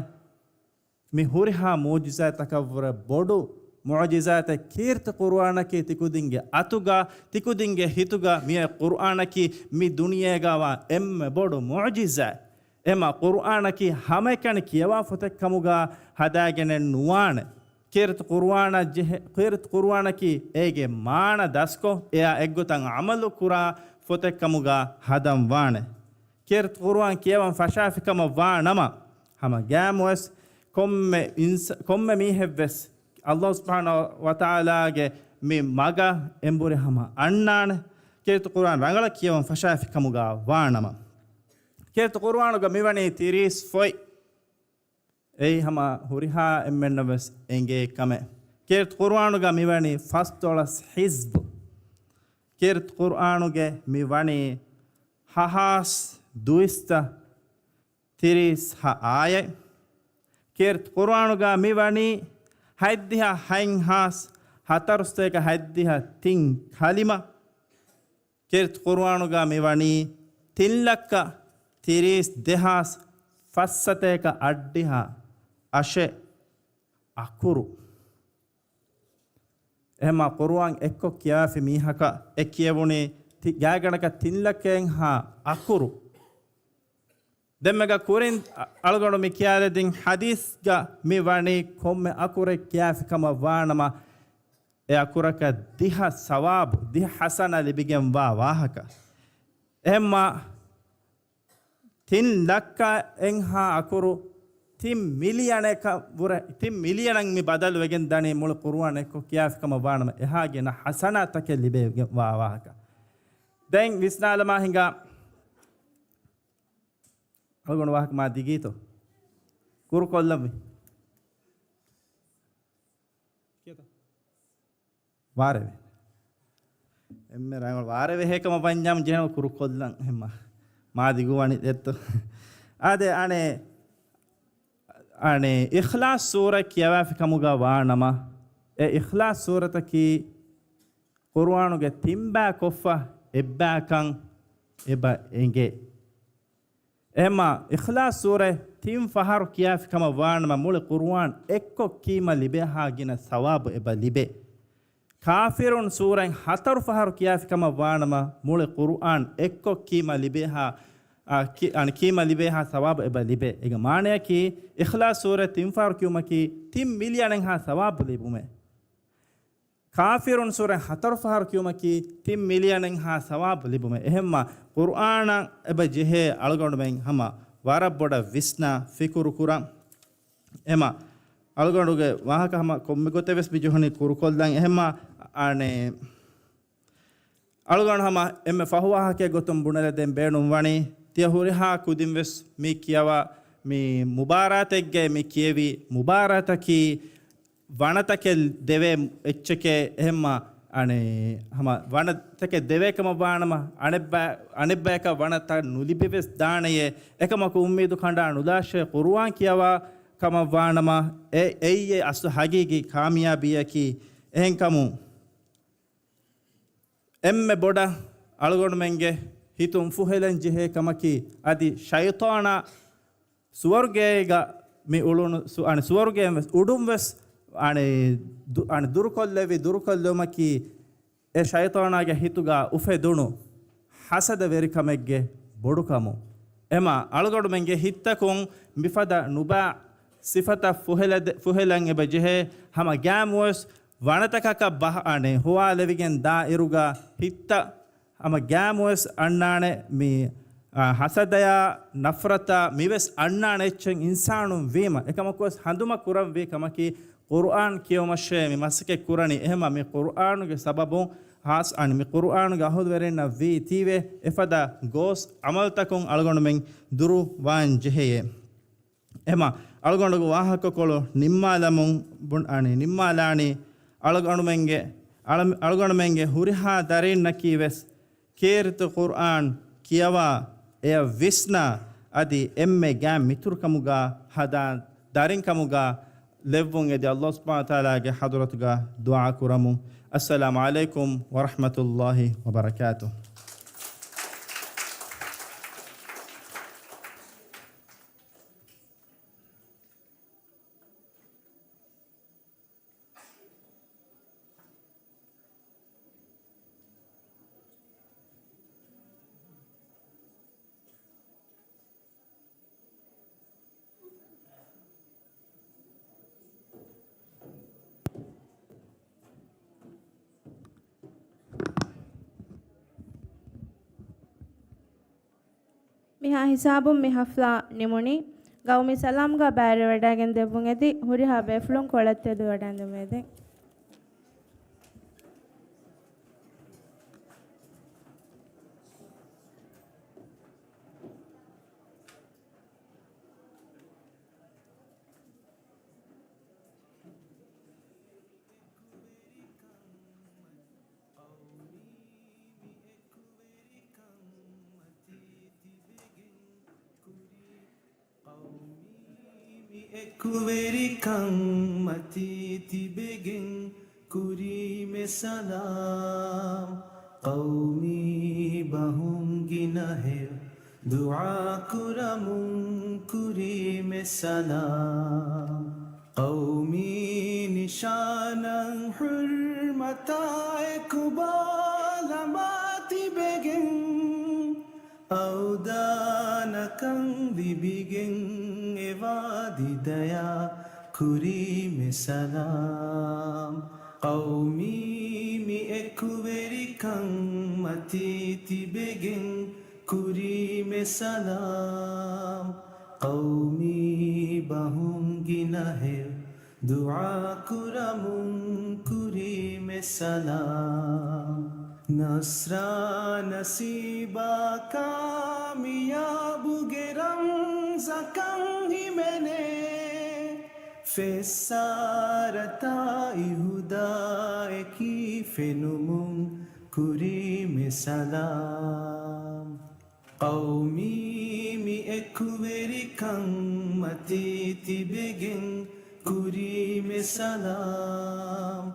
މި ހުރިހާ މުޢުޖިޒާތްތަކަށްވުރެ ބޮޑު މުޢުޖިޒާތެއް ކީރިތި ޤުރުއާނަކީ ތިކުދިންގެ އަތުގަ، ތިކުދިންގެ ހިތުގަ މިއޮތް ޤުރުއާނަކީ މި ދުނިޔޭގަވާ އެންމެ ބޮޑު މުޢުޖިޒާތް. އެމަ ޤުރުއާނަކީ ހަމައެކަނި ކިޔަވާ ފޮތެއް ކަމުގަ ހަދާގެނެއް ނުވާނެ. ކީރިތި ޤުރުއާނަށް ޖެހެ-، ކީރިތި ޤުރުއާނަކީ އޭގެ މާނަ ދަސްކޮށް، އެއާ އެއްގޮތަށް ޢަމަލު ކުރާ ފޮތެއް ކަމުގަ ހަދަން ވާނެ. ކީރިތި ޤުރުއާން ކިޔަވަން ފަށާފި ކަމަށް ވާ ނަމަ، ހަމަ ގައިމުވެސް ކޮންމެ އިންސ-، ކޮންމެ މީހެއްވެސް ﷲ ސުބްޙާނަހޫ ވަތަޢާލާގެ މި މަގަށް އެނބުރި ހަމަ އަންނާނެ. ކީރިތި ޤުރުއާން ރަނގަޅަށް ކިޔަވަން ފަށާފި ކަމުގަ ވާ ނަމަ. ކީރިތި ޤުރުއާނުގަ މިވަނީ ތިރީސް ފޮތް. އެއީ ހަމަ ހުރިހާ އެންމެންނަށް ވެސް އެނގޭ ކަމެއް. ކީރިތި ޤުރުއާނުގަ މިވަނީ ފަސްދޮޅަސް ޙިޒްބު. ކީރިތި ޤުރުއާނުގެ މިވަނީ ހަހާސް ދުއިސައްތަ ތިރީސް ހަ އާޔަތް. ކީރިތި ޤުރުއާނުގަ މިވަނީ ހަތްދިހަ ހަތްހާސް ހަތަރުސަތޭކަ ހަތްދިހަ ތިން ކަލިމަ. ކީރިތި ޤުރުއާނުގަ މިވަނީ ތިން ލައްކަ ތިރީސް ދެހާސް ފައްސަތޭކަ އަށްޑިހަ އަށެއް އަކުރު. އެހެންމާ ޤުރުއާން އެއްކޮށް ކިޔާފި މީހަކަށް އެ ކިޔެވުނީ ތި-، ގާތްގަނޑަކަށް ތިން ލައްކައެއްހާ އަކުރު. ދެންމެގަ ކުރިން އަ-، އަޅުގަނޑު މި ކިޔާލެދިން ޙަދީޘްގަ މި ވަނީ ކޮންމެ އަކުރެއް ކިޔާފި ކަމަށް ވާނަމަ، އެ އަކުރަކަށް ދިހަ ސަވާބު، ދިހަ ޙަސަނާ ލިބިގެން ވާ ވާހަކަ. އެހެންމާ ތިން ލައްކައެއްހާ އަކުރު ތިން މިލިއަނަކަށް ވުރެ، ތިން މިލިއަނަށް މި ބަދަލު ވެގެން ދަނީ މުޅި ޤުރުއާން އެއްކޮށް ކިޔާފި ކަމަށް ވާނަމަ، އެހާ ގިނަ ޙަސަނާތަކެއް ލިބިގެން ވާ ވާހަކަ. ދެން ވިސްނާލަމާ ހިނގާ، އަޅުގަނޑު ވާހަކަ މާ ދިގީތޯ؟ ކުރުކޮށްލަންވީ. ކިޔަތޯ؟ ވާރޭވެ. އެންމެ ރަނގަޅު ވާރޭވެ ހޭކަމަށް ވަންޏާމު ޖެހޭނެ ކުރުކޮށްލަން ހެންމާ. މާ ދިގު ވަނި ދެއްތޯ. އާދެ، އަނެއް، އަނެއް، އިޚްލާޞް ސޫރަ ކިޔަވާފި ކަމުގަ ވާނަމަ، އެ އިޚްލާޞް ސޫރަތަކީ ޤުރުއާނުގެ ތިންބައި ކޮށްފަ އެއްބައިކަން އެބަ އެނގޭ. އެހެންމާ، އިޚްލާޞް ސޫރަ ތިން ފަހަރު ކިޔާފި ކަމަށް ވާނަމަ، މުޅި ޤުރުއާން އެއްކޮށް ކީމަ ލިބޭހާ ގިނަ ސަވާބު އެބަ ލިބޭ. ކާފިރުން ސޫރަ ހަތަރު ފަހަރު ކިޔާފި ކަމަށް ވާނަމަ، މުޅި ޤުރުއާން އެއްކޮށް ކީމަ ލިބޭހާ، އާ، ކި-، އަން ކީމަ ލިބޭހާ ސަވާބު އެބަ ލިބޭ. އޭގެ މާނަޔަކީ، އިޚްލާޞް ސޫރަ ތިން ފަހަރު ކިޔުމަކީ ތިން މިލިއަނެއްހާ ސަވާބު ލިބުމޭ. ކާފިރުން ސޫރަ ހަތަރު ފަހަރު ކިޔުމަކީ ތިން މިލިއަނެއްހާ ސަވާބު ލިބުމޭ. އެހެންމާ، ޤުރުއާނަށް އެބަ ޖެހޭ އަޅުގަނޑުމެން ހަމަ ވަރަށް ބޮޑަށް ވިސްނާ ފިކުރު ކުރަން. އެމަ، އަޅުގަނޑުގެ ވާހަކަ ހަމަ ކޮންމެ ގޮތެއް ވެސް މި ޖެހުނީ ކުރުކޮށްލަން. އެހެންމާ، އަނެއް، އަޅުގަނޑު ހަމަ އެންމެ ފަހު ވާހަކައެއް ގޮތުން ބުނެލެދޭން ބޭނުން ވަނީ، ތިޔަ ހުރިހާ ކުދިން ވެސް މި ކިޔަވާ މި މުބާރާތެއްގައި މި ކިޔެވި މުބާރާތަކީ ވަނަތަކެއް ދެވޭ އެއްޗެކޭ. އެހެންމާ، އަނެއް، ހަމަ ވަނަތަކެއް ދެވޭ ކަމަށް ވާނަމަ، އަނެއްބަ-، އަނެއްބަޔަކަށް ވަނަތައް ނުލިބިވެސް ދާނެޔޭ. އެކަމަކު އުއްމީދު ކަނޑާ ނުލާށޭ، ޤުރުއާން ކިޔަވާ ކަމަށް ވާނަމަ، އެ-، އެއީ އެ އަސްލު ހަގީގީ ކާމިޔާބީއަކީ. އެހެންކަމުން، އެންމެ ބޮޑަށް އަޅުގަނޑުމެންގެ ހިތުން ފުހެލަން ޖެހޭ ކަމަކީ، އަދި ޝައިޠާނާ ސުވަރުގޭގަ މި އުޅުނު ސު-، އަނެއް ސުވަރުގޭން ވެސް އުޑުން ވެސް އަނެއް ދު-، އަނެއް ދުރުކޮށްލެވި، ދުރުކޮށްލުމަކީ، އެ ޝައިޠާނާގެ ހިތުގަ އުފެދުނު ހަސަދަވެރިކަމެއްގެ ބޮޑުކަމުން. އެމަ އަޅުގަނޑުމެންގެ ހިތްތަކުން މިފަދަ ނުބާ ސިފަތައް ފުހެލަދެ-، ފުހެލަން އެބަ ޖެހޭ. ހަމަ ގާމުވެސް ވަނަތަކަކަށް ބަހަ-، އަނެއް ހޮވާލެވިގެން ދާ އިރުގަ ހިތްތައް ހަމަ ގާމުވެސް އަންނާނެ މި، އާ، ހަސަދަޔާ، ނަފްރަތާ މިވެސް އަންނާނެ އެއްޗެއް އިންސާނުން ވީމަ. އެކަމަކުވެސް ހަނދުމަ ކުރަންވީ ކަމަކީ، ޤުރުއާން ކިޔެވުމަށޭ މި މަސައްކަތް ކުރަނީ. އެހެމަ މި ޤުރުއާނުގެ ސަބަބުން ހާސް އަން މި ޤުރުއާނުގެ އަހުލުވެރިންނަށް ވީ ތީވެ އެފަދަ ގޯސް ޢަމަލުތަކުން އަޅުގަނޑުމެން ދުރު ވާން ޖެހެޔޭ. އެމަ އަޅުގަނޑުގެ ވާހަކަކޮޅު ނިންމާލަމުން ބުން-، އަނި ނިންމާލާނީ އަޅުގަނޑުމެންގެ، އަޅަ-، އަޅުގަނޑުމެންގެ ހުރިހާ ދަރިންނަކީ ވެސް ކީރިތި ޤުރްއާން ކިޔަވާ، އެޔަށް ވިސްނާ، އަދި އެންމެ ގާތް މިތުރުކަމުގަ ހަދާ ދަރިންކަމުގަ ލެއްވުން އެދި ﷲ ސުބްޙާނަހޫ ވަތަޢާލާގެ ޙަޟްރަތުގަ ދުޢާ ކުރަމުން. އައްސަލާމު ޢަލައިކުމް ވަރަޙްމަތުﷲ ވަބަރަކާތުހު. މިހާ ހިސާބުން މި ޙަފްލާ ނިމުނީ. ގައުމީ ސަލާމްގަ ބައިވެރިވެވަޑައިގެން ދެއްވުން އެދި، ހުރިހާ ބޭފުޅުން ކޮޅަށް ތެދުވެވަޑައިގެން ދެއްވުން އެދެން. އެކުވެރިކަން މަތީ ތިބެގެން ކުރީމެ ސަލާމް. ޤައުމީ ބަހުން ގިނަ ހެޔޮ ދުޢާކުރަމުން ކުރީމެ ސަލާމް. ޤައުމީ ނިޝާނަށް ޙުރްމަތާ އެކުބާލަމާ ތިބެގެން، އައުދާނަކަން ލިބިގެން އެވާ ދިދަޔާ ކުރީމެ ސަލާމް. ޤައުމީ މި އެކުވެރިކަން މަތީ ތިބެގެން ކުރީމެ ސަލާމް. ޤައުމީ ބަހުން ގިނަހެޔޮ ދުޢާކުރަމުން ކުރީމެ ސަލާމް. ނަޞްރާ ނަސީބާ ކާމިޔާބުގެ ރަމްޒަކަން ހިމެނޭ، ފެއްސާރަތާ އިހުދާއެކީ ފެނުމުން ކުރީމެ ސަލާމް. ޤައުމީ މި އެކުވެރިކަން މަތީ ތިބެގެން ކުރީމެ ސަލާމް.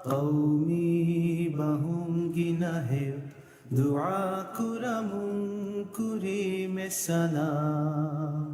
ޤައުމީ ބަހުން ގިނަހެޔޮ ދުޢާކުރަމުން ކުރީމެ ސަލާމް.